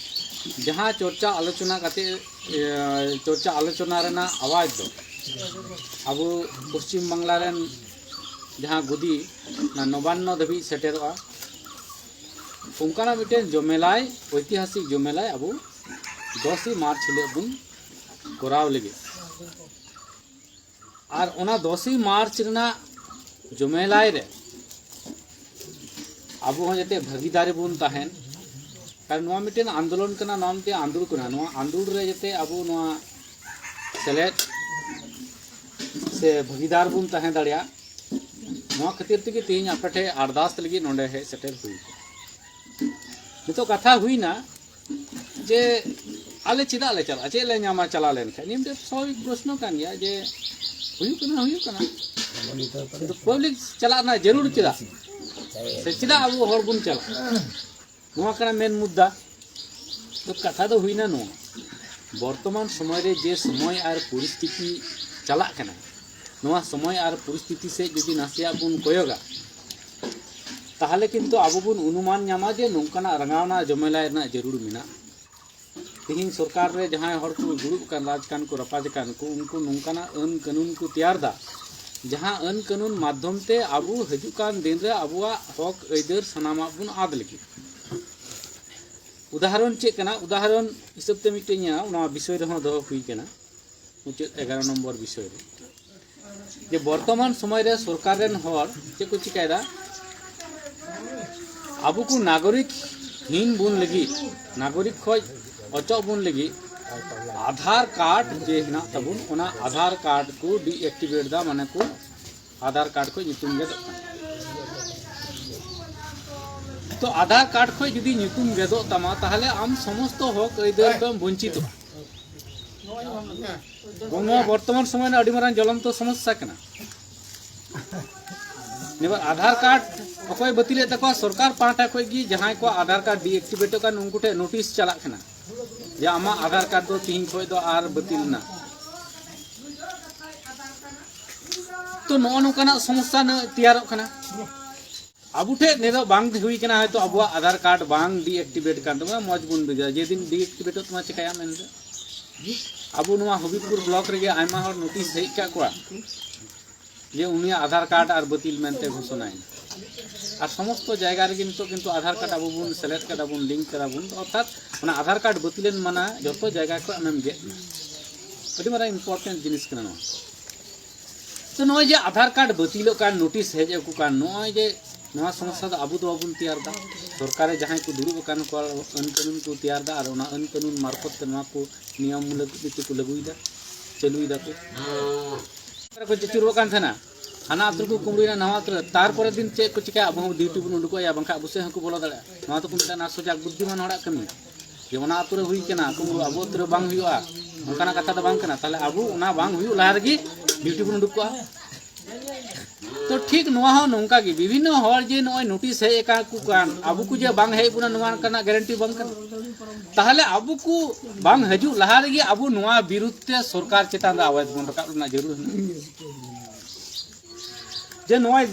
ᱡᱟᱦᱟᱸ ᱪᱚᱨᱪᱟ ᱟᱞᱳᱪᱚᱱᱟ ᱠᱟᱛᱮ, ᱮ, ᱪᱚᱨᱪᱟ ᱟᱞᱳᱪᱚᱱᱟ ᱨᱮᱱᱟᱜ ᱟᱣᱟᱡᱽ ᱫᱚ ᱟᱵᱚ ᱯᱚᱥᱪᱤᱢ ᱵᱟᱝᱞᱟ ᱨᱮᱱ ᱡᱟᱦᱟᱸ ᱜᱚᱫᱤ, ᱚᱱᱟ ᱱᱚᱵᱟᱱᱱᱚ ᱫᱷᱟᱹᱵᱤᱡ ᱥᱮᱴᱮᱨᱚᱜᱼᱟ, ᱚᱱᱠᱟᱱᱟᱜ ᱢᱤᱫᱴᱮᱱ ᱡᱚᱢᱮᱞᱟᱭ, ᱳᱭᱛᱤᱦᱟᱥᱤᱠ ᱡᱚᱢᱮᱞᱟᱭ ᱟᱵᱚ ᱫᱚᱥᱮᱭ ᱢᱟᱨᱪ ᱦᱤᱞᱳᱜ ᱵᱚᱱ ᱠᱚᱨᱟᱣ ᱞᱟᱹᱜᱤᱫ᱾ ᱟᱨ ᱚᱱᱟ ᱫᱚᱥᱮᱭ ᱢᱟᱨᱪ ᱨᱮᱱᱟᱜ ᱡᱚᱢᱮᱞᱟᱭ ᱨᱮ ᱟᱵᱚ ᱦᱚᱸ ᱡᱟᱛᱮ ᱵᱷᱟᱹᱜᱤᱫᱟᱨᱤ ᱵᱚᱱ ᱛᱟᱦᱮᱱ, ᱠᱟᱨᱚᱱ ᱱᱚᱣᱟ ᱢᱤᱫᱴᱮᱱ ᱟᱱᱫᱳᱞᱚᱱ ᱠᱟᱱᱟ, ᱱᱚᱣᱟ ᱢᱤᱫᱴᱮᱱ ᱟᱸᱫᱳᱲ ᱠᱟᱱᱟ᱾ ᱱᱚᱣᱟ ᱟᱸᱫᱳᱲ ᱨᱮ ᱡᱟᱛᱮ ᱟᱵᱚ ᱱᱚᱣᱟ ᱥᱮᱞᱮᱫ ᱥᱮ ᱵᱷᱟᱹᱜᱤᱫᱟᱨ ᱵᱚᱱ ᱛᱟᱦᱮᱸ ᱫᱟᱲᱮᱭᱟᱜ, ᱱᱚᱣᱟ ᱠᱷᱟᱹᱛᱤᱨ ᱛᱮᱜᱮ ᱛᱮᱦᱮᱧ ᱟᱯᱮ ᱴᱷᱮᱱ ᱟᱨᱫᱟᱥ ᱞᱟᱹᱜᱤᱫ ᱱᱚᱰᱮ ᱦᱮᱡ ᱥᱮᱴᱮᱨ ᱦᱩᱭ ᱠᱟᱱᱟ᱾ ᱱᱤᱛᱚᱜ ᱠᱟᱛᱷᱟ ᱦᱩᱭᱱᱟ ᱡᱮ ᱟᱞᱮ ᱪᱮᱫᱟᱜ ᱞᱮ ᱪᱟᱞᱟᱜᱼᱟ, ᱪᱮᱫ ᱞᱮ ᱧᱟᱢᱟ ᱪᱟᱞᱟᱣ ᱞᱮᱱᱠᱷᱟᱱ? ᱱᱤᱭᱟᱹ ᱢᱤᱫᱴᱮᱱ ᱥᱟᱵᱷᱟᱵᱤᱠ ᱯᱨᱚᱥᱱᱚ ᱠᱟᱱ ᱜᱮᱭᱟ ᱡᱮ ᱦᱩᱭᱩᱜ ᱠᱟᱱᱟ, ᱦᱩᱭᱩᱜ ᱠᱟᱱᱟ, ᱠᱤᱱᱛᱩ ᱯᱟᱵᱽᱞᱤᱠ ᱪᱟᱞᱟᱜ ᱨᱮᱱᱟᱜ ᱡᱟᱹᱨᱩᱲ ᱪᱮᱫᱟᱜ? ᱥᱮ ᱪᱮᱫᱟᱜ ᱟᱵᱚ ᱦᱚᱲ ᱵᱚᱱ ᱪᱟᱞᱟᱜᱼᱟ? ᱱᱚᱣᱟ ᱠᱟᱱᱟ ᱢᱮᱱ ᱢᱩᱫᱽᱫᱟ᱾ ᱛᱚ ᱠᱟᱛᱷᱟ ᱫᱚ ᱦᱩᱭᱱᱟ ᱱᱚᱣᱟ, ᱵᱚᱨᱛᱚᱢᱟᱱ ᱥᱚᱢᱚᱭ ᱨᱮ ᱡᱮ ᱥᱚᱢᱚᱭ ᱟᱨ ᱯᱚᱨᱤᱥᱛᱷᱤᱛᱤ ᱪᱟᱞᱟᱜ ᱠᱟᱱᱟ, ᱱᱚᱣᱟ ᱥᱚᱢᱚᱭ ᱟᱨ ᱯᱚᱨᱤᱥᱛᱷᱤᱛᱤ ᱥᱮᱫ ᱡᱩᱫᱤ ᱱᱟᱥᱮᱭᱟᱜ ᱵᱚᱱ ᱠᱚᱭᱚᱜᱟ, ᱛᱟᱦᱚᱞᱮ ᱠᱤᱱᱛᱩ ᱟᱵᱚ ᱵᱚᱱ ᱚᱱᱩᱢᱟᱱ ᱧᱟᱢᱟ ᱡᱮ ᱱᱚᱝᱠᱟᱱᱟᱜ ᱨᱟᱸᱜᱟᱣᱱᱟ ᱡᱚᱢᱮᱞᱟᱭ ᱨᱮᱱᱟᱜ ᱡᱟᱹᱨᱩᱲ ᱢᱮᱱᱟᱜᱼᱟ᱾ ᱛᱮᱦᱮᱧ ᱥᱚᱨᱠᱟᱨ ᱨᱮ ᱡᱟᱦᱟᱸᱭ ᱦᱚᱲ ᱠᱚ ᱫᱩᱲᱩᱵ ᱟᱠᱟᱱ, ᱨᱟᱡᱽ ᱠᱟᱱ ᱠᱚ, ᱨᱟᱯᱟᱡᱽ ᱟᱠᱟᱱ ᱠᱚ, ᱩᱱᱠᱩ ᱱᱚᱝᱠᱟᱱᱟᱜ ᱟᱹᱱ ᱠᱟᱹᱱᱩᱱ ᱠᱚ ᱛᱮᱭᱟᱨ ᱮᱫᱟ, ᱡᱟᱦᱟᱸ ᱟᱹᱱ ᱠᱟᱹᱱᱩᱱ ᱢᱟᱫᱽᱫᱷᱚᱢ ᱛᱮ ᱟᱵᱚ ᱦᱤᱡᱩᱜ ᱠᱟᱱ ᱫᱤᱱ ᱨᱮ ᱟᱵᱚᱣᱟᱜ ᱦᱚᱠ ᱟᱹᱭᱫᱟᱹᱨ ᱥᱟᱱᱟᱢᱟᱜ ᱵᱚᱱ ᱟᱫ ᱞᱟᱹᱜᱤᱫ᱾ ᱩᱫᱟᱦᱚᱨᱚᱱ ᱪᱮᱫ ᱠᱟᱱᱟ? ᱩᱫᱟᱦᱚᱨᱚᱱ ᱦᱤᱥᱟᱹᱵ ᱛᱮ ᱢᱤᱫᱴᱮᱱ ᱚᱱᱟ ᱵᱤᱥᱚᱭ ᱨᱮᱦᱚᱸ ᱫᱚᱦᱚ ᱦᱩᱭ ᱠᱟᱱᱟ, ᱢᱩᱪᱟᱹᱫ ᱮᱜᱟᱨᱚ ᱱᱚᱢᱵᱚᱨ ᱵᱤᱥᱚᱭ ᱨᱮ, ᱡᱮ ᱵᱚᱨᱛᱚᱢᱟᱱ ᱥᱚᱢᱚᱭ ᱨᱮ ᱥᱚᱨᱠᱟᱨ ᱨᱮᱱ ᱦᱚᱲ ᱪᱮᱫ ᱠᱚ ᱪᱤᱠᱟᱹᱭᱮᱫᱟ? ᱟᱵᱚ ᱠᱚ ᱱᱟᱜᱚᱨᱤᱠ ᱦᱤᱱ ᱵᱚᱱ ᱞᱟᱹᱜᱤᱫ, ᱱᱟᱜᱚᱨᱤᱠ ᱠᱷᱚᱡ ᱚᱪᱚᱜ ᱵᱚᱱ ᱞᱟᱹᱜᱤᱫ ᱟᱫᱷᱟᱨ ᱠᱟᱨᱰ ᱡᱮ ᱦᱮᱱᱟᱜ ᱛᱟᱵᱚᱱ, ᱚᱱᱟ ᱟᱫᱷᱟᱨ ᱠᱟᱨᱰ ᱠᱚ ᱰᱤᱮᱠᱴᱤᱵᱷᱮᱴ ᱮᱫᱟ, ᱢᱟᱱᱮ ᱠᱚ ᱟᱫᱷᱟᱨ ᱠᱟᱨᱰ ᱠᱷᱚᱡ ᱧᱩᱛᱩᱢ ᱜᱮᱫᱚᱜ ᱠᱟᱱᱟ᱾ ᱛᱚ ᱟᱫᱷᱟᱨ ᱠᱟᱨᱰ ᱠᱷᱚᱡ ᱡᱩᱫᱤ ᱧᱩᱛᱩᱢ ᱜᱮᱫᱚᱜ ᱛᱟᱢᱟ, ᱛᱟᱦᱞᱮ ᱟᱢ ᱥᱚᱢᱚᱥᱛᱚ ᱦᱚᱠ ᱟᱹᱭᱫᱟᱹᱨ ᱠᱷᱚᱱ ᱵᱚᱧᱪᱤᱛᱚᱜᱼᱟ᱾ ᱱᱚᱣᱟ ᱵᱚᱨᱛᱚᱢᱟᱱ ᱥᱚᱢᱚᱭ ᱨᱮᱱᱟᱜ ᱟᱹᱰᱤ ᱢᱟᱨᱟᱝ ᱡᱚᱞᱚᱱᱛᱚ ᱥᱚᱢᱚᱥᱥᱟ ᱠᱟᱱᱟ᱾ ᱮᱵᱟᱨ ᱟᱫᱷᱟᱨ ᱠᱟᱨᱰ ᱚᱠᱚᱭ ᱵᱟᱹᱛᱤᱞᱮᱫ ᱛᱟᱠᱚᱣᱟ? ᱥᱚᱨᱠᱟᱨ ᱯᱟᱦᱴᱟ ᱠᱷᱚᱡ ᱜᱮ ᱡᱟᱦᱟᱸᱭ ᱠᱚᱣᱟᱜ ᱟᱫᱷᱟᱨ ᱠᱟᱨᱰ ᱰᱤᱮᱠᱴᱤᱵᱷᱮᱴᱚᱜ ᱠᱟᱱ, ᱩᱱᱠᱩ ᱴᱷᱮᱱ ᱱᱳᱴᱤᱥ ᱪᱟᱞᱟᱜ ᱠᱟᱱᱟ ᱡᱮ ᱟᱢᱟᱜ ᱟᱫᱷᱟᱨ ᱠᱟᱨᱰ ᱫᱚ ᱛᱤᱦᱤᱧ ᱠᱷᱚᱡ ᱫᱚ ᱟᱨ ᱵᱟᱹᱛᱤᱞ ᱮᱱᱟ᱾ ᱛᱚ ᱱᱚᱜᱼᱚ ᱱᱚᱝᱠᱟᱱᱟᱜ ᱥᱚᱢᱚᱥᱥᱟ ᱱᱟᱜ ᱛᱮᱭᱟᱨᱚᱜ ᱠᱟᱱᱟ᱾ ᱟᱵᱚ ᱴᱷᱮᱡ ᱱᱤᱛᱚᱜ ᱵᱟᱝ ᱦᱩᱭ ᱠᱟᱱᱟ, ᱦᱚᱭᱛᱚ ᱟᱵᱚᱣᱟᱜ ᱟᱫᱷᱟᱨ ᱠᱟᱨᱰ ᱵᱟᱝ ᱰᱤᱮᱠᱴᱤᱵᱷᱮᱴ ᱠᱟᱱ ᱛᱟᱵᱚᱱᱟ, ᱢᱚᱡᱽ ᱵᱚᱱ ᱵᱩᱡᱷᱟᱹᱣᱟ᱾ ᱡᱮᱫᱤᱱ ᱰᱤᱮᱠᱴᱤᱵᱷᱮᱴᱚᱜ ᱛᱟᱢᱟ, ᱪᱤᱠᱟᱹᱭᱟᱢ ᱮᱱᱛᱮ? ᱟᱵᱚ ᱱᱚᱣᱟ ᱦᱚᱵᱤᱵᱽᱯᱩᱨ ᱵᱞᱚᱠ ᱨᱮᱜᱮ ᱟᱭᱢᱟ ᱦᱚᱲ ᱱᱳᱴᱤᱥ ᱦᱮᱡ ᱟᱠᱟᱫ ᱠᱚᱣᱟ ᱡᱮ ᱩᱱᱤᱭᱟᱜ ᱟᱫᱷᱟᱨ ᱠᱟᱨᱰ ᱟᱨ ᱵᱟᱹᱛᱤᱞ ᱢᱮᱱᱛᱮ ᱜᱷᱳᱥᱚᱱᱟᱭᱮᱱᱟ᱾ ᱟᱨ ᱥᱚᱢᱚᱥᱛᱚ ᱡᱟᱭᱜᱟ ᱨᱮᱜᱮ ᱱᱤᱛᱚᱜ ᱠᱤᱱᱛᱩ ᱟᱫᱷᱟᱨ ᱠᱟᱨᱰ ᱟᱵᱚ ᱵᱚᱱ ᱥᱮᱞᱮᱫ ᱠᱟᱫᱟ ᱵᱚᱱ, ᱞᱤᱝᱠ ᱠᱟᱫᱟ ᱵᱚᱱ, ᱚᱨᱛᱷᱟᱛ ᱚᱱᱟ ᱟᱫᱷᱟᱨ ᱠᱟᱨᱰ ᱵᱟᱹᱛᱤᱞᱮᱱ ᱢᱟᱱᱟ ᱡᱚᱛᱚ ᱡᱟᱭᱜᱟ ᱠᱷᱚᱱ ᱟᱢᱮᱢ ᱜᱮᱫ ᱮᱱᱟ᱾ ᱟᱹᱰᱤ ᱢᱟᱨᱟᱝ ᱤᱢᱯᱚᱨᱴᱮᱱᱴ ᱡᱤᱱᱤᱥ ᱠᱟᱱᱟ ᱱᱚᱣᱟ᱾ ᱛᱚ ᱱᱚᱜᱼᱚᱭ ᱡᱮ ᱟᱫᱷᱟᱨ ᱠᱟᱨᱰ ᱵᱟᱹᱛᱤᱞᱚᱜ ᱠᱟᱱ, ᱱᱳᱴᱤᱥ ᱦᱮᱡ ᱟᱠᱚ ᱠᱟᱱ, ᱱᱚᱜᱼᱚᱭ ᱡᱮ ᱱᱚᱣᱟ ᱥᱚᱢᱚᱥᱥᱟ ᱫᱚ ᱟᱵᱚ ᱫᱚ ᱵᱟᱵᱚᱱ ᱛᱮᱭᱟᱨ ᱮᱫᱟ, ᱥᱚᱨᱠᱟᱨ ᱨᱮ ᱡᱟᱦᱟᱸᱭ ᱠᱚ ᱫᱩᱲᱩᱵ ᱟᱠᱟᱱ ᱠᱚ ᱟᱹᱱ ᱠᱟᱹᱱᱩᱱ ᱠᱚ ᱛᱮᱭᱟᱨ ᱮᱫᱟ ᱟᱨ ᱚᱱᱟ ᱟᱹᱱ ᱠᱟᱹᱱᱩᱱ ᱢᱟᱨᱯᱷᱚᱛ ᱛᱮ ᱱᱚᱣᱟ ᱠᱚ ᱱᱤᱭᱚᱢ ᱢᱩᱞᱚᱠ ᱱᱤᱛᱤ ᱠᱚ ᱞᱟᱹᱜᱩᱭᱮᱫᱟ, ᱪᱟᱹᱞᱩᱭ ᱫᱟᱠᱚ᱾ ᱚᱠᱟᱨᱮ ᱠᱚ ᱪᱟᱹᱪᱩᱨᱚᱜ ᱠᱟᱱ ᱛᱟᱦᱮᱱᱟ, ᱦᱟᱱᱟ ᱟᱹᱛᱩ ᱨᱮᱠᱚ ᱠᱩᱢᱵᱽᱲᱩᱭᱮᱱᱟ, ᱱᱟᱣᱟ ᱟᱹᱛᱩ ᱨᱮ, ᱛᱟᱨᱯᱚᱨᱮ ᱫᱤᱱ ᱪᱮᱫ ᱠᱚ ᱪᱤᱠᱟᱹᱭᱟ, ᱟᱵᱚ ᱦᱚᱸ ᱰᱤᱭᱩᱴᱤ ᱵᱚᱱ ᱩᱰᱩᱠᱚᱜᱼᱟ, ᱵᱟᱝᱠᱷᱟᱱ ᱟᱵᱚ ᱥᱮᱫ ᱦᱚᱸᱠᱚ ᱵᱚᱞᱚ ᱫᱟᱲᱮᱭᱟᱜᱼᱟ᱾ ᱱᱚᱣᱟ ᱫᱚᱠᱚ ᱢᱮᱛᱟᱜᱼᱟ ᱱᱟ ᱥᱚᱡᱟᱜᱽ ᱵᱩᱫᱽᱫᱷᱤᱢᱟᱱ ᱦᱚᱲᱟᱜ ᱠᱟᱹᱢᱤ᱾ ᱡᱮ ᱚᱱᱟ ᱟᱹᱛᱩ ᱨᱮ ᱦᱩᱭ ᱠᱟᱱᱟ ᱠᱩᱢᱵᱽᱲᱩ, ᱟᱵᱚ ᱟᱹᱛᱩ ᱨᱮ ᱵᱟᱝ ᱦᱩᱭᱩᱜᱼᱟ, ᱚᱱᱠᱟᱱᱟᱜ ᱠᱟᱛᱷᱟ ᱫᱚ ᱵᱟᱝ ᱠᱟᱱᱟ᱾ ᱛᱟᱦᱞᱮ ᱟᱵᱚ ᱚᱱᱟ ᱵᱟᱝ ᱦᱩᱭᱩᱜ ᱞᱟᱦᱟ ᱨᱮᱜᱮ ᱰᱤᱭᱩᱴᱤ ᱵᱚᱱ ᱩᱰᱩᱠ ᱠᱚᱜᱼᱟ᱾ ᱛᱚ ᱴᱷᱤᱠ ᱱᱚᱣᱟ ᱦᱚᱸ ᱱᱚᱝᱠᱟ ᱜᱮ, ᱵᱤᱵᱷᱤᱱᱱᱚ ᱦᱚᱲ ᱡᱮ ᱱᱚᱜᱼᱚᱭ ᱱᱳᱴᱤᱥ ᱦᱮᱡ ᱟᱠᱟᱫ ᱠᱚ ᱠᱟᱱ, ᱟᱵᱚ ᱠᱚ ᱡᱮ ᱵᱟᱝ ᱦᱮᱡ ᱵᱚᱱᱟ, ᱱᱚᱣᱟ ᱞᱮᱠᱟᱱᱟᱜ ᱜᱮᱨᱮᱱᱴᱤ ᱵᱟᱝ ᱠᱟᱱᱟ᱾ ᱛᱟᱦᱞᱮ ᱟᱵᱚ ᱠᱚ ᱵᱟᱝ ᱦᱤᱡᱩᱜ ᱞᱟᱦᱟ ᱨᱮᱜᱮ ᱟᱵᱚ ᱱᱚᱣᱟ ᱵᱤᱨᱩᱫᱷ ᱛᱮ ᱥᱚᱨᱠᱟᱨ ᱪᱮᱛᱟᱱ ᱨᱮ ᱟᱣᱟᱡ ᱵᱚᱱ ᱨᱟᱠᱟᱵ ᱨᱮᱱᱟᱜ ᱡᱟᱹᱨᱩᱲ ᱦᱮᱱᱟᱜᱼᱟ᱾ ᱡᱮ ᱱᱚᱜᱼᱚᱭ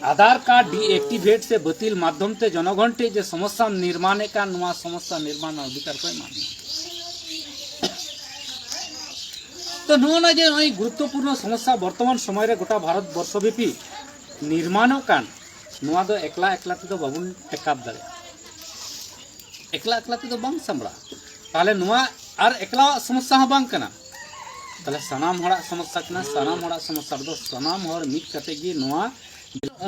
ᱟᱫᱷᱟᱨ ᱠᱟᱨᱰ ᱰᱤᱮᱠᱴᱤᱵᱷᱮᱴ ᱥᱮ ᱵᱟᱹᱛᱤᱞ ᱢᱟᱫᱽᱫᱷᱚᱢ ᱛᱮ ᱡᱚᱱᱚᱜᱚᱱ ᱴᱷᱮᱱ ᱡᱮ ᱥᱚᱢᱚᱥᱥᱟᱢ ᱱᱤᱨᱢᱟᱱᱮᱫ ᱠᱟᱱ, ᱱᱚᱣᱟ ᱥᱚᱢᱚᱥᱥᱟ ᱱᱤᱨᱢᱟᱱ ᱨᱮᱱᱟᱜ ᱚᱫᱷᱤᱠᱟᱨ ᱠᱚ ᱮᱢᱟᱫ ᱢᱮᱭᱟ᱾ ᱛᱚ ᱱᱚᱜᱼᱚ ᱱᱟ ᱡᱮ ᱱᱚᱜᱼᱚᱭ ᱜᱩᱨᱩᱛᱛᱚᱯᱩᱨᱱᱚ ᱥᱚᱢᱚᱥᱥᱟ ᱵᱚᱨᱛᱚᱢᱟᱱ ᱥᱚᱢᱚᱭ ᱨᱮ ᱜᱚᱴᱟ ᱵᱷᱟᱨᱚᱛ ᱵᱚᱨᱥᱚ ᱵᱮᱯᱤ ᱱᱤᱨᱢᱟᱱᱚᱜ ᱠᱟᱱ, ᱱᱚᱣᱟ ᱫᱚ ᱮᱠᱞᱟ ᱮᱠᱞᱟ ᱛᱮᱫᱚ ᱵᱟᱵᱚᱱ ᱴᱮᱠᱟᱯ ᱫᱟᱲᱮᱭᱟᱜᱼᱟ᱾ ᱮᱠᱞᱟ ᱮᱠᱞᱟ ᱛᱮᱫᱚ ᱵᱟᱝ ᱥᱟᱢᱵᱲᱟᱜᱼᱟ᱾ ᱛᱟᱦᱚᱞᱮ ᱱᱚᱣᱟ ᱟᱨ ᱮᱠᱞᱟᱣᱟᱜ ᱥᱚᱢᱚᱥᱥᱟ ᱦᱚᱸ ᱵᱟᱝ ᱠᱟᱱᱟ, ᱛᱟᱦᱚᱞᱮ ᱥᱟᱱᱟᱢ ᱦᱚᱲᱟᱜ ᱥᱚᱢᱚᱥᱥᱟ ᱠᱟᱱᱟ᱾ ᱥᱟᱱᱟᱢ ᱦᱚᱲᱟᱜ ᱥᱚᱢᱚᱥᱥᱟ ᱨᱮᱫᱚ ᱥᱟᱱᱟᱢ ᱦᱚᱲ ᱢᱤᱫ ᱠᱟᱛᱮ ᱜᱮ ᱱᱚᱣᱟ,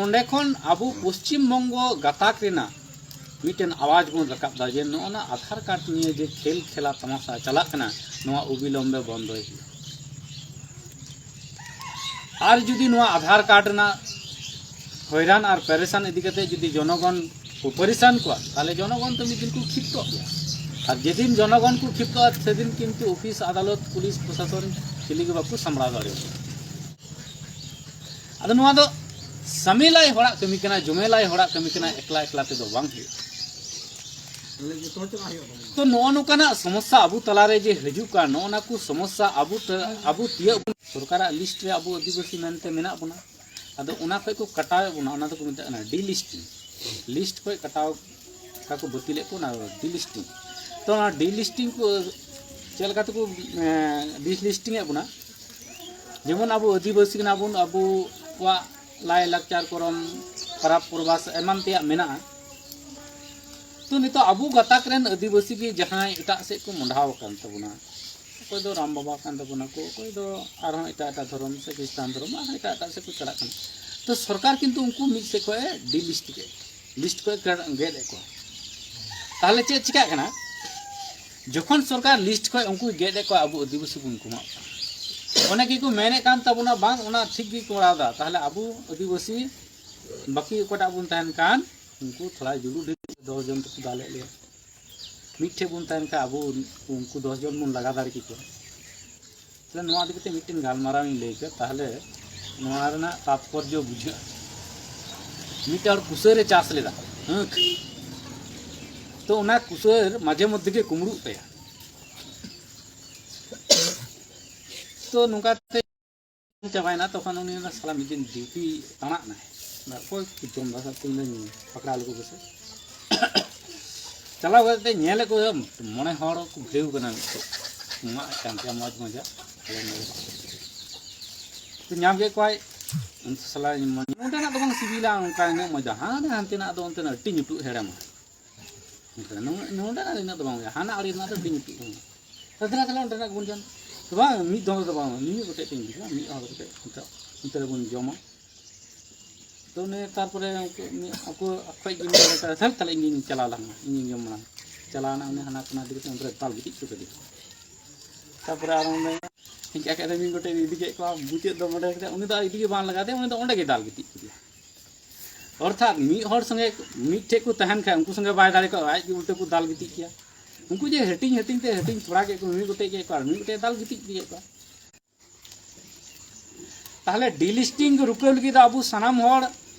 ᱚᱸᱰᱮ ᱠᱷᱚᱱ ᱟᱵᱚ ᱯᱚᱥᱪᱤᱢ ᱵᱚᱝᱜᱚ ᱜᱟᱛᱟᱠ ᱨᱮᱱᱟᱜ ᱢᱤᱫᱴᱮᱱ ᱟᱣᱟᱡ ᱵᱚᱱ ᱨᱟᱠᱟᱵ ᱫᱟ ᱡᱮ ᱱᱚᱜᱼᱚ ᱱᱟ ᱟᱫᱷᱟᱨ ᱠᱟᱨᱰ ᱱᱤᱭᱮ ᱡᱮ ᱠᱷᱮᱞ ᱠᱷᱮᱞᱟ ᱛᱟᱢᱟᱥᱟ ᱪᱟᱞᱟᱜ ᱠᱟᱱᱟ, ᱱᱚᱣᱟ ᱚᱵᱤᱞᱚᱢᱵᱮ ᱵᱚᱱᱫᱚᱭ ᱦᱩᱭᱩᱜᱼᱟ᱾ ᱟᱨ ᱡᱩᱫᱤ ᱱᱚᱣᱟ ᱟᱫᱷᱟᱨ ᱠᱟᱨᱰ ᱨᱮᱱᱟᱜ ᱦᱚᱭᱨᱟᱱ ᱟᱨ ᱯᱮᱨᱮᱥᱟᱱ ᱤᱫᱤ ᱠᱟᱛᱮ ᱡᱩᱫᱤ ᱡᱚᱱᱚᱜᱚᱱ ᱠᱚ ᱯᱟᱹᱨᱤᱥᱟᱱ ᱠᱚᱣᱟ, ᱛᱟᱦᱚᱞᱮ ᱡᱚᱱᱚᱜᱚᱱ ᱛᱚ ᱢᱤᱫ ᱫᱤᱱ ᱠᱚ ᱠᱷᱤᱯᱛᱚᱜ ᱜᱮᱭᱟ᱾ ᱟᱨ ᱡᱮᱫᱤᱱ ᱡᱚᱱᱚᱜᱚᱱ ᱠᱚ ᱠᱷᱤᱯᱛᱚᱜᱼᱟ, ᱥᱮᱫᱤᱱ ᱠᱤᱱᱛᱩ ᱚᱯᱷᱤᱥ, ᱟᱫᱟᱞᱚᱛ, ᱯᱩᱞᱤᱥ ᱯᱨᱚᱥᱟᱥᱚᱱ ᱪᱤᱞᱤ ᱜᱮ ᱵᱟᱠᱚ ᱥᱟᱢᱵᱲᱟᱣ ᱫᱟᱲᱮᱭᱟᱜᱼᱟ᱾ ᱟᱫᱚ ᱱᱚᱣᱟ ᱫᱚ ᱥᱟᱢᱮᱞᱟᱭ ᱦᱚᱲᱟᱜ ᱠᱟᱹᱢᱤ ᱠᱟᱱᱟ, ᱡᱚᱢᱮᱞᱟᱭ ᱦᱚᱲᱟᱜ ᱠᱟᱹᱢᱤ ᱠᱟᱱᱟ, ᱮᱠᱞᱟ ᱮᱠᱞᱟ ᱛᱮᱫᱚ ᱵᱟᱝ ᱦᱩᱭᱩᱜᱼᱟ᱾ ᱛᱚ ᱱᱚᱜᱼᱚ ᱱᱚᱝᱠᱟᱱᱟᱜ ᱥᱚᱢᱚᱥᱥᱟ ᱟᱵᱚ ᱛᱟᱞᱟᱨᱮ ᱡᱮ ᱦᱤᱡᱩᱜ ᱠᱟᱱ, ᱱᱚᱜᱼᱚ ᱱᱟ ᱠᱚ ᱥᱚᱢᱚᱥᱥᱟ ᱟᱵᱚ ᱛᱮ, ᱟᱵᱚ ᱛᱤᱭᱟᱹᱜ ᱵᱚᱱ, ᱥᱚᱨᱠᱟᱨᱟᱜ ᱞᱤᱥᱴ ᱨᱮ ᱟᱵᱚ ᱟᱹᱫᱤᱵᱟᱹᱥᱤ ᱢᱮᱱᱛᱮ ᱢᱮᱱᱟᱜ ᱵᱚᱱᱟ᱾ ᱟᱫᱚ ᱚᱱᱟ ᱠᱷᱚᱡ ᱠᱚ ᱠᱟᱴᱟᱣᱮᱫ ᱵᱚᱱᱟ, ᱚᱱᱟ ᱫᱚᱠᱚ ᱢᱮᱛᱟᱜ ᱠᱟᱱᱟ ᱰᱤᱞᱤᱥᱴᱤᱝ᱾ ᱞᱤᱥᱴ ᱠᱷᱚᱡ ᱠᱟᱴᱟᱣ ᱠᱟ ᱠᱚ ᱵᱟᱹᱛᱤᱞᱮᱫ ᱠᱚ, ᱚᱱᱟ ᱰᱤᱞᱤᱥᱴᱤᱝ᱾ ᱛᱚ ᱚᱱᱟ ᱰᱤᱞᱤᱥᱴᱤᱝ ᱠᱚ ᱪᱮᱫ ᱞᱮᱠᱟ ᱛᱮᱠᱚ ᱰᱤᱞᱤᱥᱴᱤᱝ ᱮᱫ ᱵᱚᱱᱟ? ᱡᱮᱢᱚᱱ ᱟᱵᱚ ᱟᱹᱫᱤᱵᱟᱹᱥᱤ ᱠᱟᱱᱟ ᱵᱚᱱ, ᱟᱵᱚᱣᱟᱜ ᱞᱟᱭᱼᱞᱟᱠᱪᱟᱨ, ᱠᱚᱨᱚᱢ, ᱯᱚᱨᱚᱵᱽ ᱯᱚᱨᱵᱟᱥ ᱮᱢᱟᱱ ᱛᱮᱭᱟᱜ ᱢᱮᱱᱟᱜᱼᱟ᱾ ᱛᱚ ᱱᱤᱛᱚᱜ ᱟᱵᱚ ᱜᱟᱛᱟᱠ ᱨᱮᱱ ᱟᱹᱫᱤᱵᱟᱹᱥᱤ ᱜᱮ ᱡᱟᱦᱟᱸᱭ ᱮᱴᱟᱜ ᱥᱮᱫ ᱠᱚ ᱢᱚᱦᱰᱟᱣ ᱟᱠᱟᱱ ᱛᱟᱵᱚᱱᱟ, ᱚᱠᱚᱭ ᱫᱚ ᱨᱟᱢ ᱵᱟᱵᱟ ᱠᱟᱱ ᱛᱟᱵᱚᱱᱟ ᱠᱚ, ᱚᱠᱚᱭ ᱫᱚ ᱟᱨᱦᱚᱸ ᱮᱴᱟᱜ ᱮᱴᱟᱜ ᱫᱷᱚᱨᱚᱢ ᱥᱮ ᱠᱷᱨᱤᱥᱴᱟᱱ ᱫᱷᱚᱨᱚᱢ, ᱟᱨᱦᱚᱸ ᱮᱴᱟᱜ ᱮᱴᱟᱜ ᱥᱮᱫ ᱠᱚ ᱪᱟᱞᱟᱜ ᱠᱟᱱᱟ᱾ ᱛᱚ ᱥᱚᱨᱠᱟᱨ ᱠᱤᱱᱛᱩ ᱩᱱᱠᱩ ᱢᱤᱫ ᱥᱮᱫ ᱠᱷᱚᱡ ᱮ ᱰᱤᱞᱤᱥᱴ ᱠᱮᱫ, ᱞᱤᱥᱴ ᱠᱷᱚᱡ ᱜᱮᱫ ᱮᱫ ᱠᱚᱣᱟ᱾ ᱛᱟᱦᱚᱞᱮ ᱪᱮᱫ ᱪᱤᱠᱟᱹᱜ ᱠᱟᱱᱟ? ᱡᱚᱠᱷᱚᱱ ᱥᱚᱨᱠᱟᱨ ᱞᱤᱥᱴ ᱠᱷᱚᱡ ᱩᱱᱠᱩᱭ ᱜᱮᱫ ᱮᱫ ᱠᱚᱣᱟ, ᱟᱵᱚ ᱟᱹᱫᱤᱵᱟᱹᱥᱤ ᱵᱚᱱ ᱠᱚᱢᱟᱜ ᱠᱟᱱᱟ᱾ ᱚᱱᱮ ᱜᱮᱠᱚ ᱢᱮᱱᱮᱫ ᱠᱟᱱ ᱛᱟᱵᱚᱱᱟ, ᱵᱟᱝ, ᱚᱱᱟ ᱴᱷᱤᱠ ᱜᱮ ᱠᱚᱨᱟᱣ ᱮᱫᱟ᱾ ᱛᱟᱦᱚᱞᱮ ᱟᱵᱚ ᱟᱹᱫᱤᱵᱟᱹᱥᱤ ᱵᱟᱹᱠᱤ ᱚᱠᱟᱴᱟᱜ ᱵᱚᱱ ᱛᱟᱦᱮᱱ ᱠᱟᱱ, ᱩᱱᱠᱩ ᱛᱷᱚᱲᱟ ᱡᱩᱞᱩᱜ ᱰᱷᱤᱞ ᱫᱚᱥ ᱡᱚᱱ ᱛᱮᱠᱚ ᱫᱟᱞᱮᱫ ᱞᱮᱭᱟ᱾ ᱢᱤᱫᱴᱷᱮᱡ ᱵᱚᱱ ᱛᱟᱦᱮᱱ ᱠᱷᱟᱱ ᱟᱵᱚ ᱩᱱᱠᱩ ᱫᱚᱥ ᱡᱚᱱ ᱵᱚᱱ ᱞᱟᱜᱟ ᱫᱟᱲᱮ ᱠᱮᱠᱚᱣᱟ᱾ ᱛᱟᱦᱞᱮ ᱱᱚᱣᱟ ᱤᱫᱤ ᱠᱟᱛᱮ ᱢᱤᱫᱴᱮᱱ ᱜᱟᱞᱢᱟᱨᱟᱣ ᱤᱧ ᱞᱟᱹᱭ ᱠᱮᱫ, ᱛᱟᱦᱞᱮ ᱱᱚᱣᱟ ᱨᱮᱱᱟᱜ ᱛᱟᱛᱯᱚᱨᱡᱚ ᱵᱩᱡᱷᱟᱹᱜᱼᱟ᱾ ᱢᱤᱫᱴᱮᱱ ᱦᱚᱲ ᱠᱩᱥᱟᱹᱨ ᱮ ᱪᱟᱥ ᱞᱮᱫᱟ, ᱟᱹᱠᱷ, ᱛᱚ ᱚᱱᱟ ᱠᱩᱥᱟᱹᱨ ᱢᱟᱡᱷᱮ ᱢᱚᱫᱽᱫᱷᱮ ᱜᱮ ᱠᱩᱢᱵᱽᱲᱩᱜ ᱛᱟᱭᱟ᱾ ᱛᱚ ᱱᱚᱝᱠᱟᱛᱮ ᱪᱟᱵᱟᱭᱮᱱᱟ, ᱛᱚᱠᱷᱚᱱ ᱩᱱᱤ ᱚᱱᱟ ᱥᱟᱞᱟ ᱢᱤᱫ ᱫᱤᱱ ᱰᱤᱭᱩᱴᱤ ᱛᱟᱬᱟᱜ ᱮᱱᱟᱭ᱾ ᱚᱠᱚᱭ ᱠᱚ ᱡᱚᱢ ᱫᱟ ᱥᱟᱵ ᱠᱚ ᱯᱟᱠᱲᱟ ᱟᱞᱚ ᱠᱚ ᱵᱮᱥᱟ᱾ ᱪᱟᱞᱟᱣ ᱠᱟᱛᱮ ᱧᱮᱞᱮᱫ ᱠᱚ ᱢᱚᱬᱮ ᱦᱚᱲ ᱠᱚ ᱵᱷᱤᱲᱟᱹᱣ ᱠᱟᱱᱟ ᱢᱤᱫᱴᱮᱡ᱾ ᱢᱟᱜ ᱠᱟᱱ ᱛᱟᱭᱟ ᱢᱚᱡᱽ ᱢᱚᱡᱟ᱾ ᱛᱚ ᱧᱟᱢ ᱠᱮᱫ ᱠᱚᱣᱟᱭ᱾ ᱩᱱᱠᱩ ᱥᱟᱞᱟᱜ ᱢᱚᱡᱽ, ᱱᱚᱸᱰᱮᱱᱟᱜ ᱫᱚ ᱵᱟᱝ ᱥᱤᱵᱤᱞᱟ ᱚᱱᱠᱟ ᱤᱱᱟᱹᱜ ᱢᱚᱡᱟ᱾ ᱦᱟᱱᱮ ᱦᱟᱱᱛᱮᱱᱟᱜ ᱫᱚ ᱚᱱᱛᱮᱱᱟᱜ ᱟᱹᱰᱤ ᱧᱩᱴᱩᱜ ᱦᱮᱲᱮᱢᱟ᱾ ᱱᱚᱸᱰᱮᱱᱟᱜ ᱤᱱᱟᱹᱜ ᱫᱚ ᱵᱟᱝ ᱦᱩᱭᱩᱜᱼᱟ, ᱦᱟᱱᱟ ᱟᱲᱮ ᱨᱮᱱᱟᱜ ᱫᱚ ᱟᱹᱰᱤ ᱧᱩᱴᱩᱜ ᱦᱩᱭᱩᱜᱼᱟ᱾ ᱫᱮᱞᱟ ᱛᱟᱦᱞᱮ ᱚᱸᱰᱮᱱᱟᱜ ᱜᱮᱵᱚᱱ ᱡᱚᱢ᱾ ᱛᱚ ᱵᱟᱝ, ᱢᱤᱫ ᱫᱚᱢ ᱨᱮᱫᱚ ᱵᱟᱝ, ᱢᱤᱢᱤᱫ ᱜᱚᱴᱮᱡ ᱛᱮᱧ ᱤᱫᱤᱭᱟ, ᱢᱤᱫ ᱦᱚᱲ ᱠᱟᱛᱮ ᱚᱱᱛᱮ, ᱚᱱᱛᱮ ᱨᱮᱵᱚᱱ ᱡᱚᱢᱟ᱾ ᱛᱚ ᱩᱱᱤ ᱛᱟᱨᱯᱚᱨᱮ ᱩᱱᱠᱩ, ᱩᱱᱤ ᱟᱠᱚ ᱠᱷᱚᱡ ᱜᱮ ᱢᱤᱫ ᱦᱚᱲ ᱢᱮᱛᱟᱭᱟ, "ᱛᱟᱦᱞᱮ, ᱛᱟᱦᱞᱮ ᱤᱧ ᱜᱤᱧ ᱪᱟᱞᱟᱣ ᱞᱮᱱ ᱜᱮ, ᱤᱧ ᱜᱤᱧ ᱡᱚᱢ ᱢᱟᱲᱟᱝ᱾" ᱪᱟᱞᱟᱣ ᱮᱱᱟ ᱩᱱᱤ ᱦᱟᱱᱟ ᱠᱚᱱᱟ ᱤᱫᱤ ᱠᱟᱛᱮ ᱚᱱᱛᱮ ᱨᱮ ᱫᱟᱞ ᱜᱤᱛᱤᱡ ᱦᱚᱪᱚ ᱠᱮᱫᱮᱭᱟ᱾ ᱛᱟᱨᱯᱚᱨᱮ ᱟᱨ ᱚᱸᱰᱮ ᱦᱮᱡ ᱠᱟᱛᱮ ᱢᱤᱫ ᱜᱚᱴᱮᱡ ᱤᱫᱤ ᱠᱮᱫ ᱠᱚᱣᱟ, ᱢᱩᱪᱟᱹᱫ ᱫᱚ ᱚᱸᱰᱮ ᱠᱟᱛᱮ ᱩᱱᱤ ᱫᱚ ᱤᱫᱤ ᱜᱮ ᱵᱟᱝ ᱞᱟᱜᱟᱣ ᱫᱮᱭᱟ, ᱩᱱᱤ ᱫᱚ ᱚᱸᱰᱮ ᱜᱮ ᱫᱟᱞ ᱜᱤᱛᱤᱡ ᱠᱮᱫᱮᱭᱟ᱾ ᱚᱨᱛᱷᱟᱛ ᱢᱤᱫ ᱦᱚᱲ ᱥᱚᱸᱜᱮ ᱢᱤᱫ ᱴᱷᱮᱡ ᱠᱚ ᱛᱟᱦᱮᱱ ᱠᱷᱟᱡ ᱩᱱᱠᱩ ᱥᱚᱸᱜᱮ ᱵᱟᱭ ᱫᱟᱲᱮ ᱠᱚᱜᱼᱟ, ᱟᱡ ᱜᱮ ᱩᱞᱴᱟᱹ ᱠᱚ ᱫᱟᱞ ᱜᱤᱛᱤᱡ ᱠᱮᱭᱟ᱾ ᱩᱱᱠᱩ ᱡᱮ ᱦᱟᱹᱴᱤᱧ ᱦᱟᱹᱴᱤᱧ ᱛᱮ ᱦᱟᱹᱴᱤᱧ ᱛᱷᱚᱲᱟ ᱠᱮᱫ ᱠᱚ, ᱢᱤᱢᱤᱫ ᱜᱚᱴᱮᱡ ᱠᱮᱫ ᱠᱚᱣᱟ ᱟᱨ ᱢᱤᱢᱤᱫ ᱜᱚᱴᱮᱡ ᱫᱟᱞ ᱜᱤᱛᱤᱡ ᱠᱮᱫ ᱠᱚᱣᱟ᱾ ᱛᱟᱦᱞᱮ delisting ᱨᱩᱠᱟᱹᱣ ᱞᱟᱹᱜᱤᱫ ᱫᱚ ᱟᱵᱚ ᱥᱟᱱᱟᱢ ᱦᱚᱲ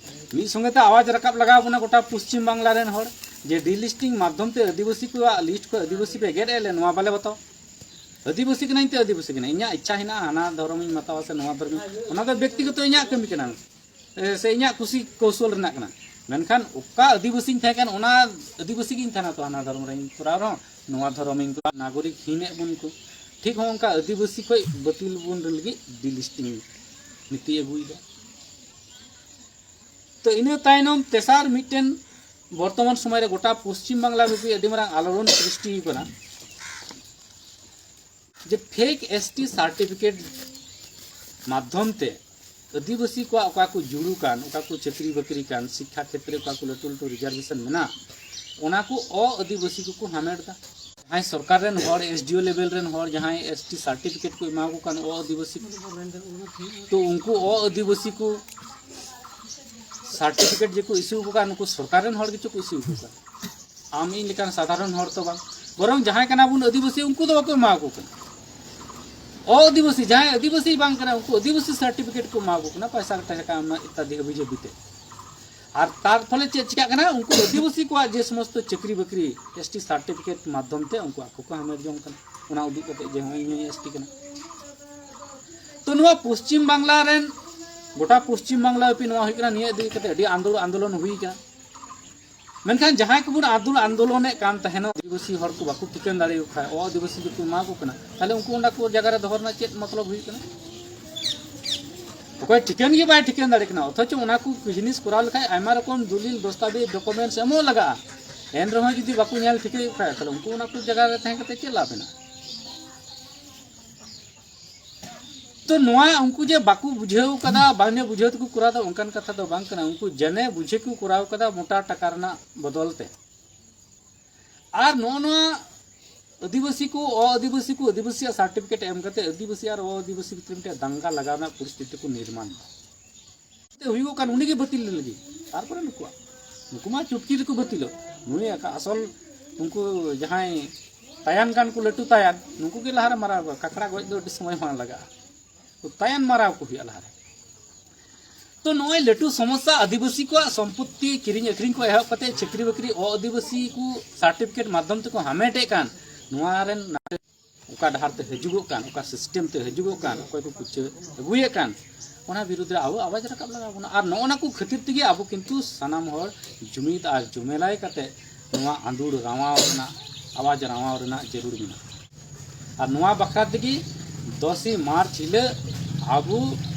ᱢᱤᱫ ᱥᱚᱸᱜᱮ ᱛᱮ ᱟᱣᱟᱡᱽ ᱨᱟᱠᱟᱵ ᱞᱟᱜᱟᱣ ᱵᱚᱱᱟ, ᱜᱚᱴᱟ ᱯᱚᱥᱪᱤᱢ ᱵᱟᱝᱞᱟ ᱨᱮᱱ ᱦᱚᱲ, ᱡᱮ delisting ᱢᱟᱫᱽᱫᱷᱚᱢ ᱛᱮ ᱟᱹᱫᱤᱵᱟᱹᱥᱤ ᱠᱚᱣᱟᱜ ᱞᱤᱥᱴ ᱠᱷᱚᱱ ᱟᱹᱫᱤᱵᱟᱹᱥᱤ ᱯᱮ ᱜᱮᱫ ᱮᱫ ᱞᱮ, ᱱᱚᱣᱟ ᱵᱟᱞᱮ ᱵᱟᱛᱟᱣᱟ᱾ ᱟᱹᱫᱤᱵᱟᱹᱥᱤ ᱠᱟᱹᱱᱟᱹᱧ ᱛᱮ ᱟᱹᱫᱤᱵᱟᱹᱥᱤ ᱠᱟᱹᱱᱟᱹᱧ, ᱤᱧᱟᱹᱜ ᱤᱪᱪᱷᱟ ᱦᱮᱱᱟᱜᱼᱟ ᱦᱟᱱᱟ ᱫᱷᱚᱨᱚᱢᱤᱧ ᱢᱟᱛᱟᱣᱟ ᱥᱮ ᱱᱚᱣᱟ ᱫᱷᱚᱨᱚᱢᱤᱧ, ᱚᱱᱟ ᱫᱚ ᱵᱮᱠᱛᱤᱜᱚᱛᱚ ᱤᱧᱟᱹᱜ ᱠᱟᱹᱢᱤ ᱠᱟᱱᱟ, ᱮ, ᱥᱮ ᱤᱧᱟᱹᱜ ᱠᱩᱥᱤ ᱠᱚᱣᱥᱚᱞ ᱨᱮᱱᱟᱜ ᱠᱟᱱᱟ᱾ ᱢᱮᱱᱠᱷᱟᱱ ᱚᱠᱟ ᱟᱹᱫᱤᱵᱟᱹᱥᱤᱧ ᱛᱟᱦᱮᱸ ᱠᱟᱱ, ᱚᱱᱟ ᱟᱹᱫᱤᱵᱟᱹᱥᱤ ᱜᱤᱧ ᱛᱟᱦᱮᱱᱟ ᱛᱚ, ᱦᱟᱱᱟ ᱫᱷᱚᱨᱚᱢ ᱨᱮᱧ ᱠᱚᱨᱟᱣ ᱨᱮᱦᱚᱸ ᱱᱚᱣᱟ ᱫᱷᱚᱨᱚᱢᱤᱧ ᱠᱚᱨᱟᱣ, ᱱᱟᱜᱚᱨᱤᱠ ᱦᱤᱱᱮᱫ ᱵᱚᱱ ᱠᱚ᱾ ᱴᱷᱤᱠ ᱦᱚᱸ ᱚᱱᱠᱟ ᱟᱹᱫᱤᱵᱟᱹᱥᱤ ᱠᱷᱚᱡ ᱵᱟᱹᱛᱤᱞ ᱵᱚᱱ ᱞᱟᱹᱜᱤᱫ delisting ᱱᱤᱛᱤ ᱟᱹᱜᱩᱭᱮᱫᱟ᱾ ᱛᱚ ᱤᱱᱟᱹ ᱛᱟᱭᱱᱚᱢ ᱛᱮᱥᱟᱨ ᱢᱤᱫᱴᱮᱱ ᱵᱚᱨᱛᱚᱢᱟᱱ ᱥᱚᱢᱚᱭ ᱨᱮ ᱜᱚᱴᱟ ᱯᱚᱥᱪᱤᱢ ᱵᱟᱝᱞᱟ ᱵᱮᱯᱤ ᱟᱹᱰᱤ ᱢᱟᱨᱟᱝ ᱟᱞᱳᱲᱚᱱ ᱥᱨᱤᱥᱴᱤ ᱦᱩᱭ ᱠᱟᱱᱟ, ᱡᱮ fake S T certificate ᱢᱟᱫᱽᱫᱷᱚᱢ ᱛᱮ ᱟᱹᱫᱤᱵᱟᱹᱥᱤ ᱠᱚᱣᱟᱜ ᱚᱠᱟ ᱠᱚ ᱡᱩᱲᱩ ᱠᱟᱱ, ᱚᱠᱟ ᱠᱚ ᱪᱟᱹᱠᱨᱤ ᱵᱟᱹᱠᱨᱤ ᱠᱟᱱ, ᱥᱤᱠᱠᱷᱟ ᱠᱷᱮᱛᱨᱮ ᱚᱠᱟ ᱠᱚ ᱞᱟᱹᱴᱩ ᱞᱟᱹᱴᱩ reservation ᱢᱮᱱᱟᱜ, ᱚᱱᱟ ᱠᱚ ᱚ-ᱟᱹᱫᱤᱵᱟᱹᱥᱤ ᱠᱚᱠᱚ ᱦᱟᱢᱮᱴ ᱮᱫᱟ᱾ ᱡᱟᱦᱟᱸᱭ ᱥᱚᱨᱠᱟᱨ ᱨᱮᱱ ᱦᱚᱲ, S D O level ᱨᱮᱱ ᱦᱚᱲ, ᱡᱟᱦᱟᱸᱭ S T certificate ᱠᱚ ᱮᱢᱟ ᱠᱚ ᱠᱟᱱ ᱚ-ᱟᱹᱫᱤᱵᱟᱹᱥᱤ ᱠᱚ, ᱛᱚ ᱩᱱᱠᱩ ᱚ-ᱟᱹᱫᱤᱵᱟᱹᱥᱤ ᱠᱚ certificate ᱡᱮᱠᱚ issue ᱟᱠᱚ ᱠᱟᱱ, ᱩᱱᱠᱩ ᱥᱚᱨᱠᱟᱨ ᱨᱮᱱ ᱦᱚᱲ ᱜᱮᱪᱚ ᱠᱚ issue ᱟᱠᱚ ᱠᱟᱱ᱾ ᱟᱢ ᱤᱧ ᱞᱮᱠᱟᱱ ᱥᱟᱫᱷᱟᱨᱚᱱ ᱦᱚᱲ ᱛᱚ ᱵᱟᱝ, ᱵᱚᱨᱚᱝ ᱡᱟᱦᱟᱸᱭ ᱠᱟᱱᱟ ᱵᱚᱱ ᱟᱹᱫᱤᱵᱟᱹᱥᱤ, ᱩᱱᱠᱩ ᱫᱚ ᱵᱟᱠᱚ ᱮᱢᱟ ᱠᱚ ᱠᱟᱱᱟ᱾ ᱚ ᱟᱹᱫᱤᱵᱟᱹᱥᱤ, ᱡᱟᱦᱟᱸᱭ ᱟᱹᱫᱤᱵᱟᱹᱥᱤ ᱵᱟᱝ ᱠᱟᱱᱟ, ᱩᱱᱠᱩ ᱟᱹᱫᱤᱵᱟᱹᱥᱤ certificate ᱠᱚ ᱮᱢᱟ ᱠᱚ ᱠᱟᱱᱟ, ᱯᱚᱭᱥᱟ ᱴᱟᱠᱟ ᱮᱢ ᱤᱛᱟᱫᱤ ᱦᱟᱹᱵᱤ ᱡᱟᱹᱵᱤ ᱛᱮ᱾ ᱟᱨ ᱛᱟᱨ ᱯᱷᱚᱞᱮ ᱪᱮᱫ ᱪᱤᱠᱟᱹᱜ ᱠᱟᱱᱟ? ᱩᱱᱠᱩ ᱟᱹᱫᱤᱵᱟᱹᱥᱤ ᱠᱚᱣᱟᱜ ᱡᱮ ᱥᱚᱢᱚᱥᱛᱚ ᱪᱟᱹᱠᱨᱤ ᱵᱟᱹᱠᱨᱤ, S T certificate ᱢᱟᱫᱽᱫᱷᱚᱢ ᱛᱮ ᱩᱱᱠᱩ ᱟᱠᱚ ᱠᱚ ᱦᱟᱢᱮᱴ ᱡᱚᱝ ᱠᱟᱱᱟ, ᱚᱱᱟ ᱩᱫᱩᱜ ᱠᱟᱛᱮ ᱡᱮ, "ᱦᱚᱸ, ᱤᱧ ᱦᱚᱸ S T ᱠᱟᱱᱟ᱾" ᱛᱚ ᱱᱚᱣᱟ ᱯᱚᱥᱪᱤᱢ ᱵᱟᱝᱞᱟ ᱨᱮᱱ ᱜᱚᱴᱟ ᱯᱚᱥᱪᱤᱢ ᱵᱟᱝᱞᱟ ᱵᱮᱯᱤ ᱱᱚᱣᱟ ᱦᱩᱭᱩᱜ ᱠᱟᱱᱟ, ᱱᱤᱭᱟᱹ ᱤᱫᱤ ᱠᱟᱛᱮ ᱟᱹᱰᱤ ᱟᱱᱫᱳᱞ ᱟᱱᱫᱳᱞᱚᱱ ᱦᱩᱭ ᱠᱟᱱᱟ᱾ ᱢᱮᱱᱠᱷᱟᱱ ᱡᱟᱦᱟᱸᱭ ᱠᱚᱵᱚᱱ ᱟᱫᱩᱞ ᱟᱱᱫᱳᱞᱚᱱᱮᱫ ᱠᱟᱱ ᱛᱟᱦᱮᱱᱟ, ᱟᱹᱫᱤᱵᱟᱹᱥᱤ ᱦᱚᱲ ᱠᱚ ᱵᱟᱠᱚ ᱴᱷᱤᱠᱟᱹᱱ ᱫᱟᱲᱮᱭᱟᱠᱚ ᱠᱷᱟᱱ, ᱚ ᱟᱹᱫᱤᱵᱟᱹᱥᱤ ᱜᱮᱠᱚ ᱮᱢᱟ ᱠᱚ ᱠᱟᱱᱟ, ᱛᱟᱦᱞᱮ ᱩᱱᱠᱩ ᱚᱱᱟ ᱠᱚ ᱡᱟᱭᱜᱟ ᱨᱮ ᱫᱚᱦᱚ ᱨᱮᱱᱟᱜ ᱪᱮᱫ ᱢᱚᱛᱞᱚᱵ ᱦᱩᱭᱩᱜ ᱠᱟᱱᱟ? ᱚᱠᱚᱭ ᱴᱷᱤᱠᱟᱹᱱ ᱜᱮ ᱵᱟᱭ ᱴᱷᱤᱠᱟᱹᱱ ᱫᱟᱲᱮᱭᱟᱜ ᱠᱟᱱᱟ, ᱚᱛᱷᱚᱪᱚ ᱚᱱᱟ ᱠᱚ ᱡᱤᱱᱤᱥ ᱠᱚᱨᱟᱣ ᱞᱮᱠᱷᱟᱱ ᱟᱭᱢᱟ ᱨᱚᱠᱚᱢ ᱫᱚᱞᱤᱞ ᱫᱚᱥᱛᱟᱵᱮᱡᱽ ᱰᱚᱠᱩᱢᱮᱱᱴᱥ ᱮᱢᱚᱜ ᱞᱟᱜᱟᱜᱼᱟ᱾ ᱮᱱ ᱨᱮᱦᱚᱸ ᱡᱩᱫᱤ ᱵᱟᱠᱚ ᱧᱮᱞ ᱴᱷᱤᱠᱟᱹᱭᱮᱫ ᱠᱷᱟᱱ, ᱛᱟᱦᱞᱮ ᱩᱱᱠᱩ ᱚᱱᱟ ᱠᱚ ᱡᱟᱭᱜᱟ ᱨᱮ ᱛᱟᱦᱮᱸ ᱠᱟᱛᱮ ᱪᱮᱫ ᱞᱟᱵᱷ ᱢᱮᱱᱟᱜᱼᱟ? ᱛᱚ ᱱᱚᱣᱟ ᱩᱱᱠᱩ ᱡᱮ ᱵᱟᱠᱚ ᱵᱩᱡᱷᱟᱹᱣ ᱠᱟᱫᱟ, ᱵᱟᱝ ᱵᱩᱡᱷᱟᱹᱣ ᱛᱮᱠᱚ ᱠᱚᱨᱟᱣ ᱮᱫᱟ, ᱚᱱᱠᱟᱱ ᱠᱟᱛᱷᱟ ᱫᱚ ᱵᱟᱝ ᱠᱟᱱᱟ᱾ ᱩᱱᱠᱩ ᱡᱮᱱᱮ ᱵᱩᱡᱷᱟᱹᱣ ᱠᱚ ᱠᱚᱨᱟᱣ ᱠᱟᱫᱟ ᱢᱚᱴᱟ ᱴᱟᱠᱟ ᱨᱮᱱᱟᱜ ᱵᱚᱫᱚᱞ ᱛᱮ᱾ ᱟᱨ ᱱᱚᱜᱼᱚ ᱱᱚᱣᱟ ᱟᱹᱫᱤᱵᱟᱹᱥᱤ ᱠᱚ, ᱚ ᱟᱹᱫᱤᱵᱟᱹᱥᱤ ᱠᱚ ᱟᱹᱫᱤᱵᱟᱹᱥᱤᱭᱟᱜ ᱥᱟᱨᱴᱤᱯᱷᱤᱠᱮᱴ ᱮᱢ ᱠᱟᱛᱮ ᱟᱹᱫᱤᱵᱟᱹᱥᱤ ᱟᱨ ᱚ ᱟᱹᱫᱤᱵᱟᱹᱥᱤ ᱵᱷᱤᱛᱨᱤ ᱢᱤᱫᱴᱮᱱ ᱫᱟᱝᱜᱟ ᱞᱟᱜᱟᱣ ᱨᱮᱱᱟᱜ ᱯᱚᱨᱤᱥᱛᱷᱤᱛᱤ ᱠᱚ ᱱᱤᱨᱢᱟᱱ ᱮᱫᱟ᱾ ᱛᱮ ᱦᱩᱭᱩᱜ ᱠᱟᱱ ᱩᱱᱤᱜᱮ ᱵᱟᱹᱛᱤᱞ ᱞᱟᱹᱜᱤᱫ᱾ ᱛᱟᱨᱯᱚᱨᱮ ᱱᱩᱠᱩᱣᱟᱜ, ᱱᱩᱠᱩ ᱢᱟ ᱪᱩᱴᱠᱤ ᱨᱮᱠᱚ ᱵᱟᱹᱛᱤᱞᱚᱜ᱾ ᱱᱩᱭ ᱟᱠᱟ-, ᱟᱥᱚᱞ ᱩᱱᱠᱩ ᱡᱟᱦᱟᱸᱭ ᱛᱟᱭᱟᱱ ᱠᱟᱱ ᱠᱚ, ᱞᱟᱹᱴᱩ ᱛᱟᱭᱟᱱ, ᱱᱩᱠᱩ ᱜᱮ ᱞᱟᱦᱟᱨᱮ ᱢᱟᱨᱟᱣ ᱠᱚᱣᱟ᱾ ᱠᱟᱠᱲᱟ ᱜᱚᱡ ᱫᱚ ᱟᱹᱰᱤ ᱥᱚᱢᱚᱭ ᱵᱟᱝ ᱞᱟᱜᱟᱜᱼᱟ, ᱛᱟᱭᱟᱱ ᱢᱟᱨᱟᱣ ᱠᱚ ᱦᱩᱭᱩᱜᱼᱟ ᱞᱟᱦᱟᱨᱮ᱾ ᱛᱚ ᱱᱚᱜᱼᱚᱭ ᱞᱟᱹᱴᱩ ᱥᱚᱢᱚᱥᱥᱟ, ᱟᱹᱫᱤᱵᱟᱹᱥᱤ ᱠᱚᱣᱟᱜ ᱥᱚᱢᱯᱚᱛᱛᱤ ᱠᱤᱨᱤᱧ ᱟᱹᱠᱷᱨᱤᱧ ᱠᱚ ᱮᱦᱚᱵ ᱠᱟᱛᱮ ᱪᱟᱹᱠᱨᱤ ᱵᱟᱹᱠᱨᱤ ᱚ ᱟᱹᱫᱤᱵᱟᱹᱥᱤ ᱠᱚ ᱥᱟᱨᱴᱤᱯᱷᱤᱠᱮᱴ ᱢᱟᱫᱽᱫᱷᱚᱢ ᱛᱮᱠᱚ ᱦᱟᱢᱮᱴᱮᱫ ᱠᱟᱱ, ᱱᱚᱣᱟ ᱨᱮᱱ ᱚᱠᱟ ᱰᱟᱦᱟᱨ ᱛᱮ ᱦᱤᱡᱩᱜᱚᱜ ᱠᱟᱱ, ᱚᱠᱟ ᱥᱤᱥᱴᱮᱢ ᱛᱮ ᱦᱤᱡᱩᱜᱚᱜ ᱠᱟᱱ, ᱚᱠᱚᱭ ᱠᱚ ᱠᱩᱪᱟᱹ ᱟᱹᱜᱩᱭᱮᱫ ᱠᱟᱱ, ᱚᱱᱟ ᱵᱤᱨᱩᱫᱽ ᱨᱮ ᱟᱵᱚ ᱟᱣᱟᱡᱽ ᱨᱟᱠᱟᱵ ᱞᱟᱜᱟᱣ ᱵᱚᱱᱟ᱾ ᱟᱨ ᱱᱚᱜᱼᱚ ᱱᱟ ᱠᱚ ᱠᱷᱟᱹᱛᱤᱨ ᱛᱮᱜᱮ ᱟᱵᱚ ᱠᱤᱱᱛᱩ ᱥᱟᱱᱟᱢ ᱦᱚᱲ ᱡᱩᱢᱤᱫ ᱟᱨ ᱡᱩᱢᱮᱞᱟᱭ ᱠᱟᱛᱮ ᱱᱚᱣᱟ ᱟᱸᱫᱳᱲ ᱨᱟᱣᱟᱣ ᱨᱮᱱᱟᱜ, ᱟᱣᱟᱡᱽ ᱨᱟᱣᱟᱣ ᱨᱮᱱᱟᱜ ᱡᱟᱹᱨᱩᱲ ᱢᱮᱱᱟᱜᱼᱟ᱾ ᱟᱨ ᱱᱚᱣᱟ ᱵᱟᱠᱷᱨᱟ ᱛᱮᱜᱮ ᱫᱚᱥᱮ ᱢᱟᱨᱪ ᱦᱤᱞᱳᱜ ᱟᱵᱚ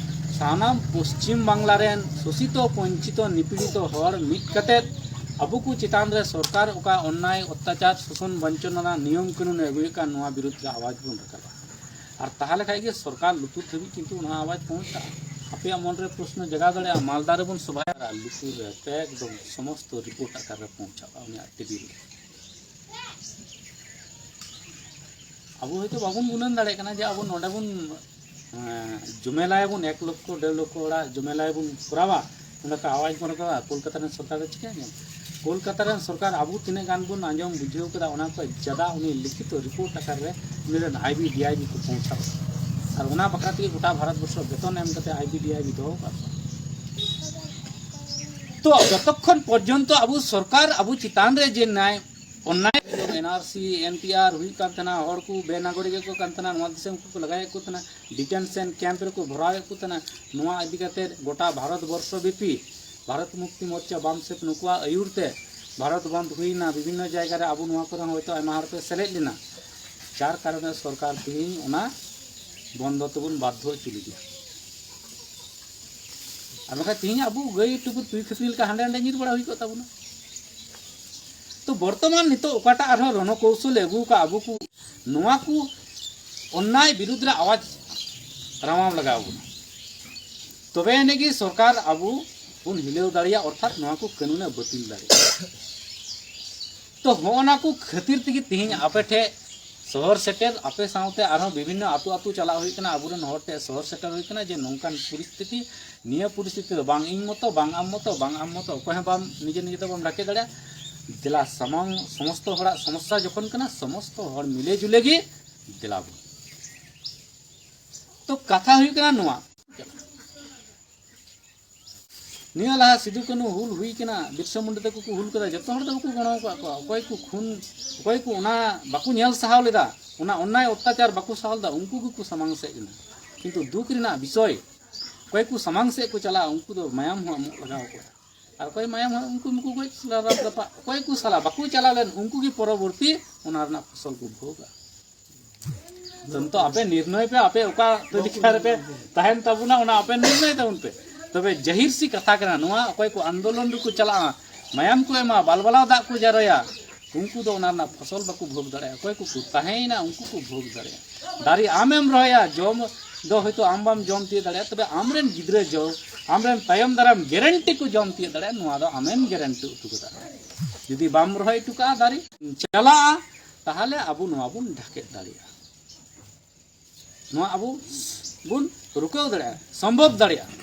ᱥᱟᱱᱟᱢ ᱯᱚᱥᱪᱤᱢ ᱵᱟᱝᱞᱟ ᱨᱮᱱ ᱥᱳᱥᱤᱛᱚ, ᱵᱚᱧᱪᱤᱛᱚ, ᱱᱤᱯᱤᱲᱤᱛᱚ ᱦᱚᱲ ᱢᱤᱫ ᱠᱟᱛᱮ ᱟᱵᱚ ᱠᱚ ᱪᱮᱛᱟᱱ ᱨᱮ ᱥᱚᱨᱠᱟᱨ ᱚᱠᱟ ᱚᱱᱱᱟᱭ, ᱚᱛᱛᱟᱪᱟᱨ, ᱥᱳᱥᱚᱱ, ᱵᱚᱧᱪᱚᱱᱟ ᱨᱮᱱᱟᱜ ᱱᱤᱭᱚᱢ ᱠᱟᱹᱱᱩᱱ ᱮ ᱟᱹᱜᱩᱭᱮᱫ ᱠᱟᱱ, ᱱᱚᱣᱟ ᱵᱤᱨᱩᱫᱽ ᱨᱮ ᱟᱣᱟᱡᱽ ᱵᱚᱱ ᱨᱟᱠᱟᱵᱟ᱾ ᱟᱨ ᱛᱟᱦᱚᱞᱮ ᱠᱷᱟᱡ ᱜᱮ ᱥᱚᱨᱠᱟᱨ ᱞᱩᱛᱩᱨ ᱫᱷᱟᱹᱵᱤᱡ ᱠᱤᱱᱛᱩ ᱚᱱᱟ ᱟᱣᱟᱡᱽ ᱯᱚᱦᱚᱸᱪᱟᱜᱼᱟ᱾ ᱟᱯᱮᱭᱟᱜ ᱢᱚᱱ ᱨᱮ ᱯᱨᱚᱥᱱᱚ ᱡᱟᱜᱟᱣ ᱫᱟᱲᱮᱭᱟᱜᱼᱟ, ᱢᱟᱞᱫᱟ ᱨᱮᱵᱚᱱ ᱥᱚᱵᱷᱟᱭᱟ, ᱞᱩᱛᱩᱨ ᱨᱮ ᱮᱠᱫᱚᱢ ᱥᱚᱢᱚᱥᱛᱚ ᱨᱤᱯᱳᱨᱴ ᱟᱠᱟᱨ ᱨᱮ ᱯᱚᱦᱚᱸᱪᱟᱜᱼᱟ ᱩᱱᱤᱭᱟᱜ ᱴᱤᱵᱷᱤ ᱨᱮ᱾ ᱟᱵᱚ ᱦᱚᱭᱛᱳ ᱵᱟᱵᱚᱱ ᱜᱩᱱᱟᱹᱱ ᱫᱟᱲᱮᱭᱟᱜ ᱠᱟᱱᱟ ᱡᱮ ᱟᱵᱚ ᱱᱚᱰᱮ ᱵᱚᱱ, ᱮᱸ, ᱡᱚᱢᱮᱞᱟᱭᱟᱵᱚᱱ, ᱮᱠ ᱞᱚᱠᱠᱷᱚ, ᱰᱮᱲ ᱞᱚᱠᱠᱷᱚ ᱚᱲᱟᱜ ᱡᱚᱢᱮᱞᱟᱭ ᱵᱚᱱ ᱠᱚᱨᱟᱣᱟ, ᱚᱸᱰᱮ ᱠᱷᱚᱱ ᱟᱣᱟᱡᱽ ᱵᱚᱱ ᱨᱟᱠᱟᱵᱟ᱾ ᱠᱳᱞᱠᱟᱛᱟ ᱨᱮᱱ ᱥᱚᱨᱠᱟᱨ ᱫᱚ ᱪᱤᱠᱟᱹᱭᱟ? ᱠᱳᱞᱠᱟᱛᱟ ᱨᱮᱱ ᱥᱚᱨᱠᱟᱨ ᱟᱵᱚ ᱛᱤᱱᱟᱹᱜ ᱜᱟᱱ ᱵᱚᱱ ᱟᱸᱡᱚᱢ ᱵᱩᱡᱷᱟᱹᱣ ᱠᱟᱫᱟ, ᱚᱱᱟ ᱠᱷᱚᱱ ᱡᱟᱫᱟ ᱩᱱᱤ ᱞᱤᱠᱷᱤᱛᱚ ᱨᱤᱯᱳᱨᱴ ᱟᱠᱟᱨ ᱨᱮ ᱩᱱᱤ ᱨᱮᱱ I B D I B ᱠᱚ ᱯᱳᱣᱪᱷᱟᱣᱟ᱾ ᱟᱨ ᱚᱱᱟ ᱵᱟᱠᱷᱨᱟ ᱛᱮᱜᱮ ᱜᱚᱴᱟ ᱵᱷᱟᱨᱚᱛ ᱵᱚᱨᱥᱚ ᱵᱮᱛᱚᱱ ᱮᱢ ᱠᱟᱛᱮ I B D I B ᱫᱚᱦᱚ ᱠᱟᱜ ᱠᱚᱣᱟ᱾ ᱛᱚ ᱡᱚᱛᱚᱠᱷᱚᱱ ᱯᱚᱨᱡᱚᱱᱛᱚ ᱟᱵᱚ ᱥᱚᱨᱠᱟᱨ ᱟᱵᱚ ᱪᱮᱛᱟᱱ ᱨᱮ ᱡᱮ ᱱᱟᱭ ᱚᱱᱱᱟᱭ ᱮᱱ ᱟᱨ ᱥᱤ, ᱮᱱ ᱯᱤ ᱟᱨ ᱦᱩᱭᱩᱜ ᱠᱟᱱ ᱛᱟᱦᱮᱱᱟ, ᱦᱚᱲ ᱠᱚ ᱵᱮᱱᱟᱜᱚᱨᱤ ᱠᱚ ᱠᱟᱱ ᱛᱟᱦᱮᱱᱟ, ᱱᱚᱣᱟ ᱫᱤᱥᱚᱢ ᱠᱚ ᱞᱟᱜᱟᱭᱮᱫ ᱠᱚ ᱛᱟᱦᱮᱱᱟ, ᱰᱤᱴᱮᱱᱥᱮᱱ ᱠᱮᱢᱯ ᱨᱮᱠᱚ ᱵᱷᱚᱨᱟᱣᱮᱫ ᱠᱚ ᱛᱟᱦᱮᱱᱟ᱾ ᱱᱚᱣᱟ ᱤᱫᱤ ᱠᱟᱛᱮ ᱜᱚᱴᱟ ᱵᱷᱟᱨᱚᱛ ᱵᱚᱨᱥᱚ ᱵᱮᱯᱤ ᱵᱷᱟᱨᱚᱛ ᱢᱩᱠᱛᱤ ᱢᱳᱨᱪᱟ ᱵᱟᱢ ᱥᱮᱫ ᱱᱩᱠᱩᱣᱟᱜ ᱟᱹᱭᱩᱨ ᱛᱮ ᱵᱷᱟᱨᱚᱛ ᱵᱚᱱᱫ ᱦᱩᱭᱱᱟ᱾ ᱵᱤᱵᱷᱤᱱᱱᱚ ᱡᱟᱭᱜᱟ ᱨᱮ ᱟᱵᱚ ᱱᱚᱣᱟ ᱠᱚᱨᱮ ᱦᱚᱸ ᱦᱚᱭᱛᱳ ᱟᱭᱢᱟ ᱦᱚᱲ ᱯᱮ ᱥᱮᱞᱮᱫ ᱞᱮᱱᱟ, ᱡᱟᱨ ᱠᱟᱨᱚᱱᱮ ᱥᱚᱨᱠᱟᱨ ᱛᱮᱦᱮᱧ ᱚᱱᱟ ᱵᱚᱱᱫᱚ ᱛᱮᱵᱚᱱ ᱵᱟᱫᱽᱫᱷᱚ ᱦᱚᱪᱚ ᱞᱮᱫᱮᱭᱟ᱾ ᱟᱨ ᱵᱟᱠᱷᱟᱱ ᱛᱮᱦᱮᱧ ᱟᱵᱚ ᱜᱟᱹᱭ ᱴᱩᱵᱩᱨ ᱛᱩᱭ ᱠᱷᱟᱹᱛᱤᱨ ᱞᱮᱠᱟ ᱦᱟᱸᱰᱮ ᱱᱟᱰᱮ ᱧᱤᱨ ᱵᱟᱲᱟ ᱦᱩᱭ ᱠᱚᱜ ᱛᱟᱵᱚᱱᱟ᱾ ᱛᱚ ᱵᱚᱨᱛᱚᱢᱟᱱ ᱱᱤᱛᱚᱜ ᱚᱠᱟᱴᱟᱜ ᱟᱨᱦᱚᱸ ᱨᱚᱱᱚ ᱠᱚᱣᱥᱚᱞᱮ ᱟᱹᱜᱩ ᱟᱠᱟᱫ ᱟᱵᱚ ᱠᱚ, ᱱᱚᱣᱟ ᱠᱚ ᱚᱱᱱᱟᱭ ᱵᱤᱨᱩᱫᱽ ᱨᱮ ᱟᱣᱟᱡᱽ ᱨᱟᱣᱟᱣ ᱞᱟᱜᱟᱣ ᱵᱚᱱᱟ, ᱛᱚᱵᱮ ᱟᱹᱱᱤᱡ ᱜᱮ ᱥᱚᱨᱠᱟᱨ ᱟᱵᱚ ᱵᱚᱱ ᱦᱤᱞᱟᱹᱣ ᱫᱟᱲᱮᱭᱟᱜᱼᱟ, ᱚᱨᱛᱷᱟᱛ ᱱᱚᱣᱟ ᱠᱚ ᱠᱟᱹᱱᱩᱱᱮ ᱵᱟᱹᱛᱤᱞ ᱫᱟᱲᱮᱭᱟᱜᱼᱟ᱾ ᱛᱚ ᱦᱚᱸᱜᱼᱚ ᱱᱟ ᱠᱚ ᱠᱷᱟᱹᱛᱤᱨ ᱛᱮᱜᱮ ᱛᱮᱦᱮᱧ ᱟᱯᱮ ᱴᱷᱮᱡ ᱥᱚᱦᱚᱨ ᱥᱮᱴᱮᱨ, ᱟᱯᱮ ᱥᱟᱶᱛᱮ ᱟᱨᱦᱚᱸ ᱵᱤᱵᱷᱤᱱᱱᱚ ᱟᱹᱛᱩ ᱟᱹᱛᱩ ᱪᱟᱞᱟᱣ ᱦᱩᱭᱩᱜ ᱠᱟᱱᱟ, ᱟᱵᱚᱨᱮᱱ ᱦᱚᱲ ᱴᱷᱮᱡ ᱥᱚᱦᱚᱨ ᱥᱮᱴᱮᱨ ᱦᱩᱭᱩᱜ ᱠᱟᱱᱟ ᱡᱮ ᱱᱚᱝᱠᱟᱱ ᱯᱚᱨᱤᱥᱛᱷᱤᱛᱤ, ᱱᱤᱭᱟᱹ ᱯᱚᱨᱤᱥᱛᱷᱤᱛᱤ ᱫᱚ ᱵᱟᱝ ᱤᱧ ᱢᱚᱛᱚ, ᱵᱟᱝ ᱟᱢ ᱢᱚᱛᱚ, ᱵᱟᱝ ᱟᱢ ᱢᱚᱛᱚ, ᱚᱠᱚᱭ ᱦᱚᱸ ᱵᱟᱢ ᱱᱤᱡᱮ ᱱᱤᱡᱮ ᱫᱚ ᱵᱟᱢ ᱰᱟᱠᱮ ᱫᱟᱲᱮᱭᱟᱜᱼᱟ᱾ ᱫᱮᱞᱟ ᱥᱟᱢᱟᱝ ᱥᱚᱢᱚᱥᱛᱚ ᱦᱚᱲᱟᱜ ᱥᱚᱢᱚᱥᱥᱟ ᱡᱚᱠᱷᱚᱱ ᱠᱟᱱᱟ, ᱥᱚᱢᱚᱥᱛᱚ ᱦᱚᱲ ᱢᱤᱞᱮ ᱡᱩᱞᱮ ᱜᱮ ᱫᱮᱞᱟ ᱵᱚᱱ᱾ ᱛᱚ ᱠᱟᱛᱷᱟ ᱦᱩᱭᱩᱜ ᱠᱟᱱᱟ ᱱᱚᱣᱟ, ᱱᱤᱭᱟᱹ ᱞᱟᱦᱟ ᱥᱤᱫᱩ ᱠᱟᱹᱱᱦᱩ ᱦᱩᱞ ᱦᱩᱭ ᱠᱟᱱᱟ, ᱵᱤᱨᱥᱟ ᱢᱩᱱᱰᱟ ᱛᱟᱠᱚ ᱠᱚ ᱦᱩᱞ ᱠᱟᱫᱟ, ᱡᱚᱛᱚ ᱦᱚᱲ ᱫᱚ ᱵᱟᱠᱚ ᱜᱚᱲᱚ ᱟᱠᱟᱫ ᱠᱚᱣᱟ᱾ ᱚᱠᱚᱭ ᱠᱚ ᱠᱷᱩᱱ, ᱚᱠᱚᱭ ᱠᱚ ᱚᱱᱟ ᱵᱟᱠᱚ ᱧᱮᱞ ᱥᱟᱦᱟᱣ ᱞᱮᱫᱟ, ᱚᱱᱟ ᱚᱱᱱᱟᱭ ᱚᱛᱛᱟᱪᱟᱨ ᱵᱟᱠᱚ ᱥᱟᱦᱟᱣ ᱞᱮᱫᱟ, ᱩᱱᱠᱩ ᱜᱮᱠᱚ ᱥᱟᱢᱟᱝ ᱥᱮᱫ ᱮᱱᱟ᱾ ᱠᱤᱱᱛᱩ ᱫᱩᱠ ᱨᱮᱱᱟᱜ ᱵᱤᱥᱚᱭ, ᱚᱠᱚᱭ ᱠᱚ ᱥᱟᱢᱟᱝ ᱥᱮᱫ ᱠᱚ ᱪᱟᱞᱟᱜᱼᱟ, ᱩᱱᱠᱩ ᱫᱚ ᱢᱟᱭᱟᱢ ᱦᱚᱸ ᱮᱢᱚᱜ ᱞᱟᱜᱟᱣ ᱠᱚᱣᱟ᱾ ᱟᱨ ᱚᱠᱚᱭ ᱢᱟᱭᱟᱢ ᱦᱚᱸ, ᱩᱱᱠᱩ ᱢᱟᱠᱚ ᱜᱚᱡ ᱨᱟᱯᱟᱜ᱾ ᱚᱠᱚᱭ ᱠᱚ ᱥᱟᱞᱟ ᱵᱟᱠᱚ ᱪᱟᱞᱟᱣ ᱞᱮᱱ, ᱩᱱᱠᱩ ᱜᱮ ᱯᱚᱨᱚᱵᱚᱨᱛᱤ ᱚᱱᱟ ᱨᱮᱱᱟᱜ ᱯᱷᱚᱥᱚᱞ ᱠᱚ ᱵᱷᱳᱜᱟ᱾ ᱛᱚ ᱱᱤᱛᱚᱜ ᱟᱯᱮ ᱱᱤᱨᱱᱚᱭ ᱯᱮ, ᱟᱯᱮ ᱚᱠᱟ ᱛᱟᱹᱞᱤᱠᱟ ᱨᱮᱯᱮ ᱛᱟᱦᱮᱱ ᱛᱟᱵᱚᱱᱟ, ᱚᱱᱟ ᱟᱯᱮ ᱱᱤᱨᱱᱚᱭ ᱛᱟᱵᱚᱱ ᱯᱮ᱾ ᱛᱚᱵᱮ ᱡᱟᱹᱦᱤᱨ ᱥᱤ ᱠᱟᱛᱷᱟ ᱠᱟᱱᱟ ᱱᱚᱣᱟ, ᱚᱠᱚᱭ ᱠᱚ ᱟᱱᱫᱳᱞᱚᱱ ᱨᱮᱠᱚ ᱪᱟᱞᱟᱜᱼᱟ, ᱢᱟᱭᱟᱢ ᱠᱚ ᱮᱢᱟ, ᱵᱟᱞᱵᱟᱞᱟᱣ ᱫᱟᱜ ᱠᱚ ᱡᱟᱨᱚᱭᱟ, ᱩᱱᱠᱩ ᱫᱚ ᱚᱱᱟ ᱨᱮᱱᱟᱜ ᱯᱷᱚᱥᱚᱞ ᱵᱟᱠᱚ ᱵᱷᱳᱜᱽ ᱫᱟᱲᱮᱭᱟᱜᱼᱟ᱾ ᱚᱠᱚᱭ ᱠᱚᱠᱚ ᱛᱟᱦᱮᱸᱭᱮᱱᱟ, ᱩᱱᱠᱩ ᱠᱚ ᱵᱷᱳᱜᱽ ᱫᱟᱲᱮᱭᱟᱜᱼᱟ᱾ ᱫᱟᱨᱮ ᱟᱢᱮᱢ ᱨᱚᱦᱚᱭᱟ, ᱡᱚᱢ ᱫᱚ ᱦᱚᱭᱛᱳ ᱟᱢ ᱵᱟᱢ ᱡᱚᱢ ᱛᱤᱭᱳᱜ ᱫᱟᱲᱮᱭᱟᱜᱼᱟ, ᱛᱚᱵᱮ ᱟᱢᱨᱮᱱ ᱜᱤᱫᱽᱨᱟᱹ ᱡᱚ, ᱟᱢᱨᱮᱱ ᱛᱟᱭᱚᱢ ᱫᱟᱨᱟᱢ ᱜᱮᱨᱮᱱᱴᱤ ᱠᱚ ᱡᱚᱢ ᱛᱤᱭᱳᱜ ᱫᱟᱲᱮᱭᱟᱜᱼᱟ, ᱱᱚᱣᱟ ᱫᱚ ᱟᱢᱮᱢ ᱜᱮᱨᱮᱱᱴᱤ ᱦᱚᱴᱚ ᱠᱟᱫᱟ᱾ ᱡᱩᱫᱤ ᱵᱟᱢ ᱨᱚᱦᱚᱭ ᱦᱚᱴᱚ ᱠᱟᱜᱼᱟ ᱫᱟᱨᱮ, ᱪᱟᱞᱟᱜᱼᱟ, ᱛᱟᱦᱚᱞᱮ ᱟᱵᱚ ᱱᱚᱣᱟ ᱵᱚᱱ ᱰᱷᱟᱠᱮᱫ ᱫᱟᱲᱮᱭᱟᱜᱼᱟ, ᱱᱚᱣᱟ ᱟᱵᱚ ᱵᱚᱱ ᱨᱩᱠᱟᱹᱣ ᱫᱟᱲᱮᱭᱟᱜᱼᱟ, ᱥᱚᱢᱵᱷᱚᱵ ᱫᱟᱲᱮᱭᱟᱜᱼᱟ᱾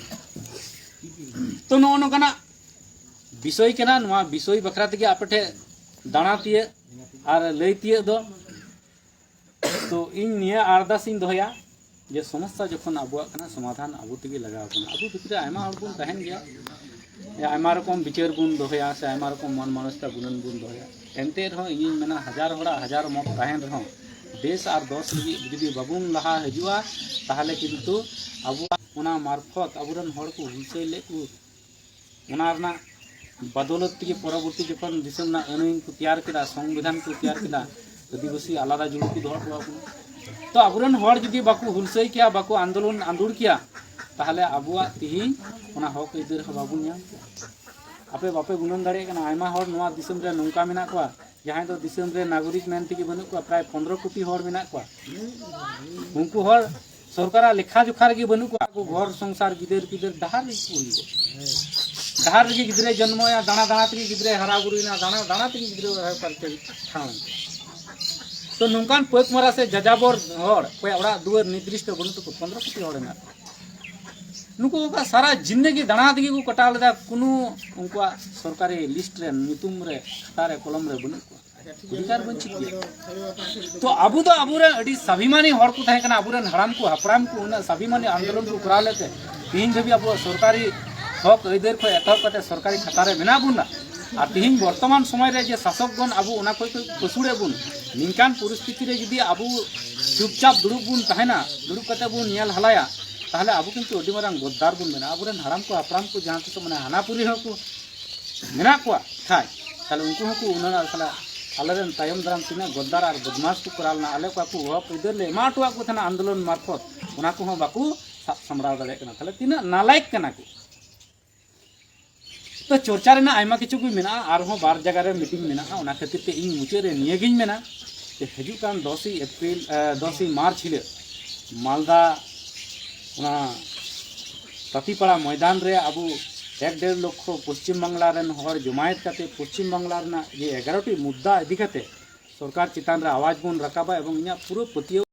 ᱛᱚ ᱱᱚᱜᱼᱚ ᱱᱚᱝᱠᱟᱱᱟᱜ ᱵᱤᱥᱚᱭ ᱠᱟᱱᱟ᱾ ᱱᱚᱣᱟ ᱵᱤᱥᱚᱭ ᱵᱟᱠᱷᱨᱟ ᱛᱮᱜᱮ ᱟᱯᱮ ᱴᱷᱮᱱ ᱫᱟᱬᱟ ᱛᱤᱭᱟᱹᱜ ᱟᱨ ᱞᱟᱹᱭ ᱛᱤᱭᱟᱹᱜ ᱫᱚ᱾ ᱛᱚ ᱤᱧ ᱱᱤᱭᱟᱹ ᱟᱨᱫᱟᱥ ᱤᱧ ᱫᱚᱦᱚᱭᱟ ᱡᱮ ᱥᱚᱢᱚᱥᱥᱟ ᱡᱚᱠᱷᱚᱱ ᱟᱵᱚᱣᱟᱜ ᱠᱟᱱᱟ, ᱥᱚᱢᱟᱫᱷᱟᱱ ᱟᱵᱚ ᱛᱮᱜᱮ ᱞᱟᱜᱟᱣ ᱵᱚᱱᱟ᱾ ᱟᱵᱚ ᱵᱷᱤᱛᱨᱤ ᱨᱮ ᱟᱭᱢᱟ ᱦᱚᱲ ᱵᱚᱱ ᱛᱟᱦᱮᱱ ᱜᱮᱭᱟ, ᱟᱭᱢᱟ ᱨᱚᱠᱚᱢ ᱵᱤᱪᱟᱹᱨ ᱵᱚᱱ ᱫᱚᱦᱚᱭᱟ ᱥᱮ ᱟᱭᱢᱟ ᱨᱚᱠᱚᱢ ᱢᱚᱱ ᱢᱟᱱᱚᱥᱤᱠᱛᱟ ᱜᱩᱱᱟᱹᱱ ᱵᱚᱱ ᱫᱚᱦᱚᱭᱟ᱾ ᱮᱱᱛᱮ ᱨᱮᱦᱚᱸ ᱤᱧᱤᱧ ᱢᱮᱱᱟ, ᱦᱟᱡᱟᱨ ᱦᱚᱲᱟᱜ ᱦᱟᱡᱟᱨ ᱢᱚᱛ ᱛᱟᱦᱮᱱ ᱨᱮᱦᱚᱸ, ᱵᱮᱥ ᱟᱨ ᱫᱚᱥ ᱞᱟᱹᱜᱤᱫ ᱡᱩᱫᱤ ᱵᱟᱵᱚᱱ ᱞᱟᱦᱟ ᱦᱤᱡᱩᱜᱼᱟ, ᱛᱟᱦᱚᱞᱮ ᱠᱤᱱᱛᱩ ᱟᱵᱚᱣᱟᱜ ᱚᱱᱟ ᱢᱟᱨᱯᱷᱚᱛ ᱟᱵᱚᱨᱮᱱ ᱦᱚᱲ ᱠᱚ ᱦᱩᱞᱥᱟᱹᱭ ᱞᱮᱫ ᱠᱚ, ᱚᱱᱟ ᱨᱮᱱᱟᱜ ᱵᱟᱫᱚᱞᱚᱛ ᱛᱮᱜᱮ ᱯᱚᱨᱚᱵᱚᱨᱛᱤ ᱡᱚᱠᱷᱚᱱ ᱫᱤᱥᱚᱢ ᱨᱮᱱᱟᱜ ᱟᱹᱱ ᱟᱹᱭᱤᱱ ᱠᱚ ᱛᱮᱭᱟᱨ ᱠᱮᱫᱟ, ᱥᱚᱝᱵᱤᱫᱷᱟᱱ ᱠᱚ ᱛᱮᱭᱟᱨ ᱠᱮᱫᱟ, ᱟᱹᱫᱤᱵᱟᱹᱥᱤ ᱟᱞᱟᱫᱟ ᱡᱩᱲᱩ ᱠᱚ ᱫᱚᱦᱚ ᱦᱚᱴᱚ ᱟᱵᱚᱱᱟ᱾ ᱛᱚ ᱟᱵᱚᱨᱮᱱ ᱦᱚᱲ ᱡᱩᱫᱤ ᱵᱟᱠᱚ ᱦᱩᱞᱥᱟᱹᱭ ᱠᱮᱭᱟ, ᱵᱟᱠᱚ ᱟᱱᱫᱳᱞᱚᱱ ᱟᱸᱫᱳᱲ ᱠᱮᱭᱟ, ᱛᱟᱦᱚᱞᱮ ᱟᱵᱚᱣᱟᱜ ᱛᱤᱦᱤᱧ ᱚᱱᱟ ᱦᱚᱠ ᱟᱹᱭᱫᱟᱹᱨ ᱦᱚᱸ ᱵᱟᱵᱚᱱ ᱧᱟᱢ ᱠᱮᱭᱟ᱾ ᱟᱯᱮ ᱵᱟᱯᱮ ᱜᱩᱱᱟᱹᱱ ᱫᱟᱲᱮᱭᱟᱜ ᱠᱟᱱᱟ, ᱟᱭᱢᱟ ᱦᱚᱲ ᱱᱚᱣᱟ ᱫᱤᱥᱚᱢ ᱨᱮ ᱱᱚᱝᱠᱟ ᱢᱮᱱᱟᱜ ᱠᱚᱣᱟ, ᱡᱟᱦᱟᱸᱭ ᱫᱚ ᱫᱤᱥᱚᱢ ᱨᱮ ᱱᱟᱜᱚᱨᱤᱠ ᱢᱮᱱ ᱛᱮᱜᱮ ᱵᱟᱹᱱᱩᱜ ᱠᱚᱣᱟ, ᱯᱨᱟᱭ ᱯᱚᱱᱨᱚ ᱠᱳᱴᱤ ᱦᱚᱲ ᱢᱮᱱᱟᱜ ᱠᱚᱣᱟ᱾ ᱩᱱᱠᱩ ᱦᱚᱲ ᱥᱚᱨᱠᱟᱨᱟᱜ ᱞᱮᱠᱷᱟ ᱡᱚᱠᱷᱟ ᱨᱮᱜᱮ ᱵᱟᱹᱱᱩᱜ ᱠᱚᱣᱟ᱾ ᱟᱠᱚ ᱜᱷᱚᱨ ᱥᱚᱝᱥᱟᱨ, ᱜᱤᱫᱟᱹᱨ ᱯᱤᱫᱟᱹᱨ ᱰᱟᱦᱟᱨ ᱨᱮᱜᱮ ᱠᱚ ᱦᱩᱭᱩᱜᱼᱟ᱾ ᱰᱟᱦᱟᱨ ᱨᱮᱜᱮ ᱜᱤᱫᱽᱨᱟᱹᱭ ᱡᱚᱱᱢᱚᱭᱟ, ᱫᱟᱬᱟ ᱫᱟᱬᱟ ᱛᱮᱜᱮ ᱜᱤᱫᱽᱨᱟᱹᱭ ᱦᱟᱨᱟ ᱵᱩᱨᱩᱭᱮᱱᱟ, ᱫᱟᱬᱟ ᱫᱟᱬᱟ ᱛᱮᱜᱮ ᱜᱤᱫᱽᱨᱟᱹ ᱯᱟᱨᱪᱟᱣ ᱴᱷᱟᱶ᱾ ᱛᱚ ᱱᱚᱝᱠᱟᱱ ᱯᱟᱹᱠ ᱢᱟᱨᱟ ᱥᱮ ᱡᱟᱡᱟᱵᱚᱨ ᱦᱚᱲ, ᱚᱠᱚᱭᱟᱜ ᱚᱲᱟᱜ ᱫᱩᱣᱟᱹᱨ ᱱᱤᱨᱫᱤᱥᱴᱚ ᱵᱟᱹᱱᱩᱜ ᱛᱟᱠᱚ, ᱯᱚᱱᱨᱚ ᱠᱳᱴᱤ ᱦᱚᱲ ᱢᱮᱱᱟᱜ ᱠᱚᱣᱟ᱾ ᱱᱩᱠᱩ ᱚᱠᱟ ᱥᱟᱨᱟ ᱡᱤᱱᱫᱮᱜᱤ ᱫᱟᱬᱟ ᱛᱮᱜᱮ ᱠᱚ ᱠᱟᱴᱟᱣ ᱞᱮᱫᱟ, ᱠᱳᱱᱳ ᱩᱱᱠᱩᱣᱟᱜ ᱥᱚᱨᱠᱟᱨᱤ ᱞᱤᱥᱴ ᱨᱮ ᱧᱩᱛᱩᱢ ᱨᱮ ᱠᱷᱟᱛᱟ ᱨᱮ ᱠᱚᱞᱚᱢ ᱨᱮ ᱵᱟᱹᱱᱩᱜ ᱠᱚᱣᱟ, ᱚᱫᱷᱤᱠᱟᱨ ᱵᱚᱧᱪᱤᱛ ᱜᱮᱭᱟ᱾ ᱛᱚ ᱟᱵᱚ ᱫᱚ ᱟᱵᱚᱨᱮᱱ ᱟᱹᱰᱤ ᱥᱟᱵᱷᱤᱢᱟᱱᱤ ᱦᱚᱲ ᱠᱚ ᱛᱟᱦᱮᱸ ᱠᱟᱱᱟ, ᱟᱵᱚᱨᱮᱱ ᱦᱟᱲᱟᱢ ᱠᱚ ᱦᱟᱯᱲᱟᱢ ᱠᱚ ᱩᱱᱟᱹᱜ ᱥᱟᱵᱷᱤᱢᱟᱱᱤ ᱟᱱᱫᱳᱞᱚᱱ ᱠᱚ ᱠᱚᱨᱟᱣ ᱞᱮᱫ ᱛᱮ ᱛᱮᱦᱮᱧ ᱫᱷᱟᱹᱵᱤᱡ ᱟᱵᱚᱣᱟᱜ ᱥᱚᱨᱠᱟᱨᱤ ᱦᱚᱠ ᱟᱹᱭᱫᱟᱹᱨ ᱠᱷᱚᱱ ᱮᱛᱚᱦᱚᱵ ᱠᱟᱛᱮ ᱥᱚᱨᱠᱟᱨᱤ ᱠᱷᱟᱛᱟ ᱨᱮ ᱢᱮᱱᱟᱜ ᱵᱚᱱᱟ᱾ ᱟᱨ ᱛᱮᱦᱮᱧ ᱵᱚᱨᱛᱚᱢᱟᱱ ᱥᱚᱢᱚᱭ ᱨᱮ ᱡᱮ ᱥᱟᱥᱚᱠ ᱜᱚᱱ ᱟᱵᱚ ᱚᱱᱟ ᱠᱷᱚᱱ ᱠᱚ ᱯᱟᱹᱥᱩᱲᱮᱫ ᱵᱚᱱ, ᱱᱤᱝᱠᱟᱱ ᱯᱚᱨᱤᱥᱛᱷᱤᱛᱤ ᱨᱮ ᱡᱩᱫᱤ ᱟᱵᱚ ᱪᱩᱯᱪᱟᱯ ᱫᱩᱲᱩᱵ ᱵᱚᱱ ᱛᱟᱦᱮᱱᱟ, ᱫᱩᱲᱩᱵ ᱠᱟᱛᱮ ᱵᱚᱱ ᱧᱮᱞ ᱦᱟᱞᱟᱭᱟ, ᱛᱟᱦᱚᱞᱮ ᱟᱵᱚ ᱠᱤᱱᱛᱩ ᱟᱹᱰᱤ ᱢᱟᱨᱟᱝ ᱜᱚᱫᱽᱫᱟᱨ ᱵᱚᱱ ᱵᱮᱱᱟᱜᱼᱟ᱾ ᱟᱵᱚᱨᱮᱱ ᱦᱟᱲᱟᱢ ᱠᱚ ᱦᱟᱯᱲᱟᱢ ᱠᱚ ᱡᱟᱦᱟᱸ ᱛᱤᱥᱚᱜ ᱢᱟᱱᱮ ᱦᱟᱱᱟ ᱯᱩᱨᱤ ᱦᱚᱸᱠᱚ ᱢᱮᱱᱟᱜ ᱠᱚᱣᱟ ᱠᱷᱟᱡ, ᱛᱟᱦᱚᱞᱮ ᱩᱱᱠᱩ ᱦᱚᱸᱠᱚ ᱩᱱᱟᱹᱜ ᱛᱟᱦᱚᱞᱮ ᱟᱞᱮᱨᱮᱱ ᱛᱟᱭᱚᱢ ᱫᱟᱨᱟᱢ ᱛᱤᱱᱟᱹᱜ ᱜᱚᱫᱽᱫᱟᱨ ᱟᱨ ᱵᱚᱫᱢᱟᱥ ᱠᱚ ᱠᱚᱨᱟᱣ ᱞᱮᱱᱟ, ᱟᱞᱮ ᱚᱠᱟ ᱠᱚ ᱦᱚᱠ ᱟᱹᱭᱫᱟᱹᱨ ᱞᱮ ᱮᱢᱟ ᱦᱚᱴᱚᱣᱟᱜ ᱠᱚ ᱛᱟᱦᱮᱱᱟ ᱟᱱᱫᱳᱞᱚᱱ ᱢᱟᱨᱯᱷᱚᱛ, ᱚᱱᱟ ᱠᱚᱦᱚᱸ ᱵᱟᱠᱚ ᱥᱟᱵ ᱥᱟᱢᱵᱲᱟᱣ ᱫᱟᱲᱮᱭᱟᱜ ᱠᱟᱱᱟ᱾ ᱛᱟᱦᱚᱞᱮ ᱛᱤᱱᱟᱹᱜ ᱱᱟᱞᱟᱭᱮᱠ ᱠᱟᱱᱟ ᱠᱚ᱾ ᱛᱚ ᱪᱚᱨᱪᱟ ᱨᱮᱱᱟᱜ ᱟᱭᱢᱟ ᱠᱤᱪᱷᱩ ᱜᱮ ᱢᱮᱱᱟᱜᱼᱟ, ᱟᱨᱦᱚᱸ ᱵᱟᱨ ᱡᱟᱭᱜᱟ ᱨᱮ ᱢᱤᱴᱤᱝ ᱢᱮᱱᱟᱜᱼᱟ᱾ ᱚᱱᱟ ᱠᱷᱟᱹᱛᱤᱨ ᱛᱮ ᱤᱧ ᱢᱩᱪᱟᱹᱫ ᱨᱮ ᱱᱤᱭᱟᱹᱜᱤᱧ ᱢᱮᱱᱟ ᱡᱮ ᱦᱤᱡᱩᱜ ᱠᱟᱱ ᱫᱚᱥᱮᱭ ᱮᱯᱨᱤᱞ, ᱮ, ᱫᱚᱥᱮᱭ ᱢᱟᱨᱪ ᱦᱤᱞᱳᱜ ᱢᱟᱞᱫᱟ ᱚᱱᱟ ᱛᱟᱹᱛᱤᱯᱟᱲᱟ ᱢᱚᱭᱫᱟᱱ ᱨᱮ ᱟᱵᱚ ᱮᱠ ᱰᱮᱲ ᱞᱚᱠᱠᱷᱚ ᱯᱚᱥᱪᱤᱢ ᱵᱟᱝᱞᱟ ᱨᱮᱱ ᱦᱚᱲ ᱡᱚᱢᱟᱭᱮᱛ ᱠᱟᱛᱮ ᱯᱚᱥᱪᱤᱢ ᱵᱟᱝᱞᱟ ᱨᱮᱱᱟᱜ ᱡᱮ ᱮᱜᱟᱨᱚ ᱴᱤ ᱢᱩᱫᱽᱫᱟ ᱤᱫᱤ ᱠᱟᱛᱮ ᱥᱚᱨᱠᱟᱨ ᱪᱮᱛᱟᱱ ᱨᱮ ᱟᱣᱟᱡᱽ ᱵᱚᱱ ᱨᱟᱠᱟᱵᱟ᱾ ᱮᱵᱚᱝ ᱤᱧᱟᱹᱜ ᱯᱩᱨᱟᱹ ᱯᱟᱹᱛᱭᱟᱹᱣ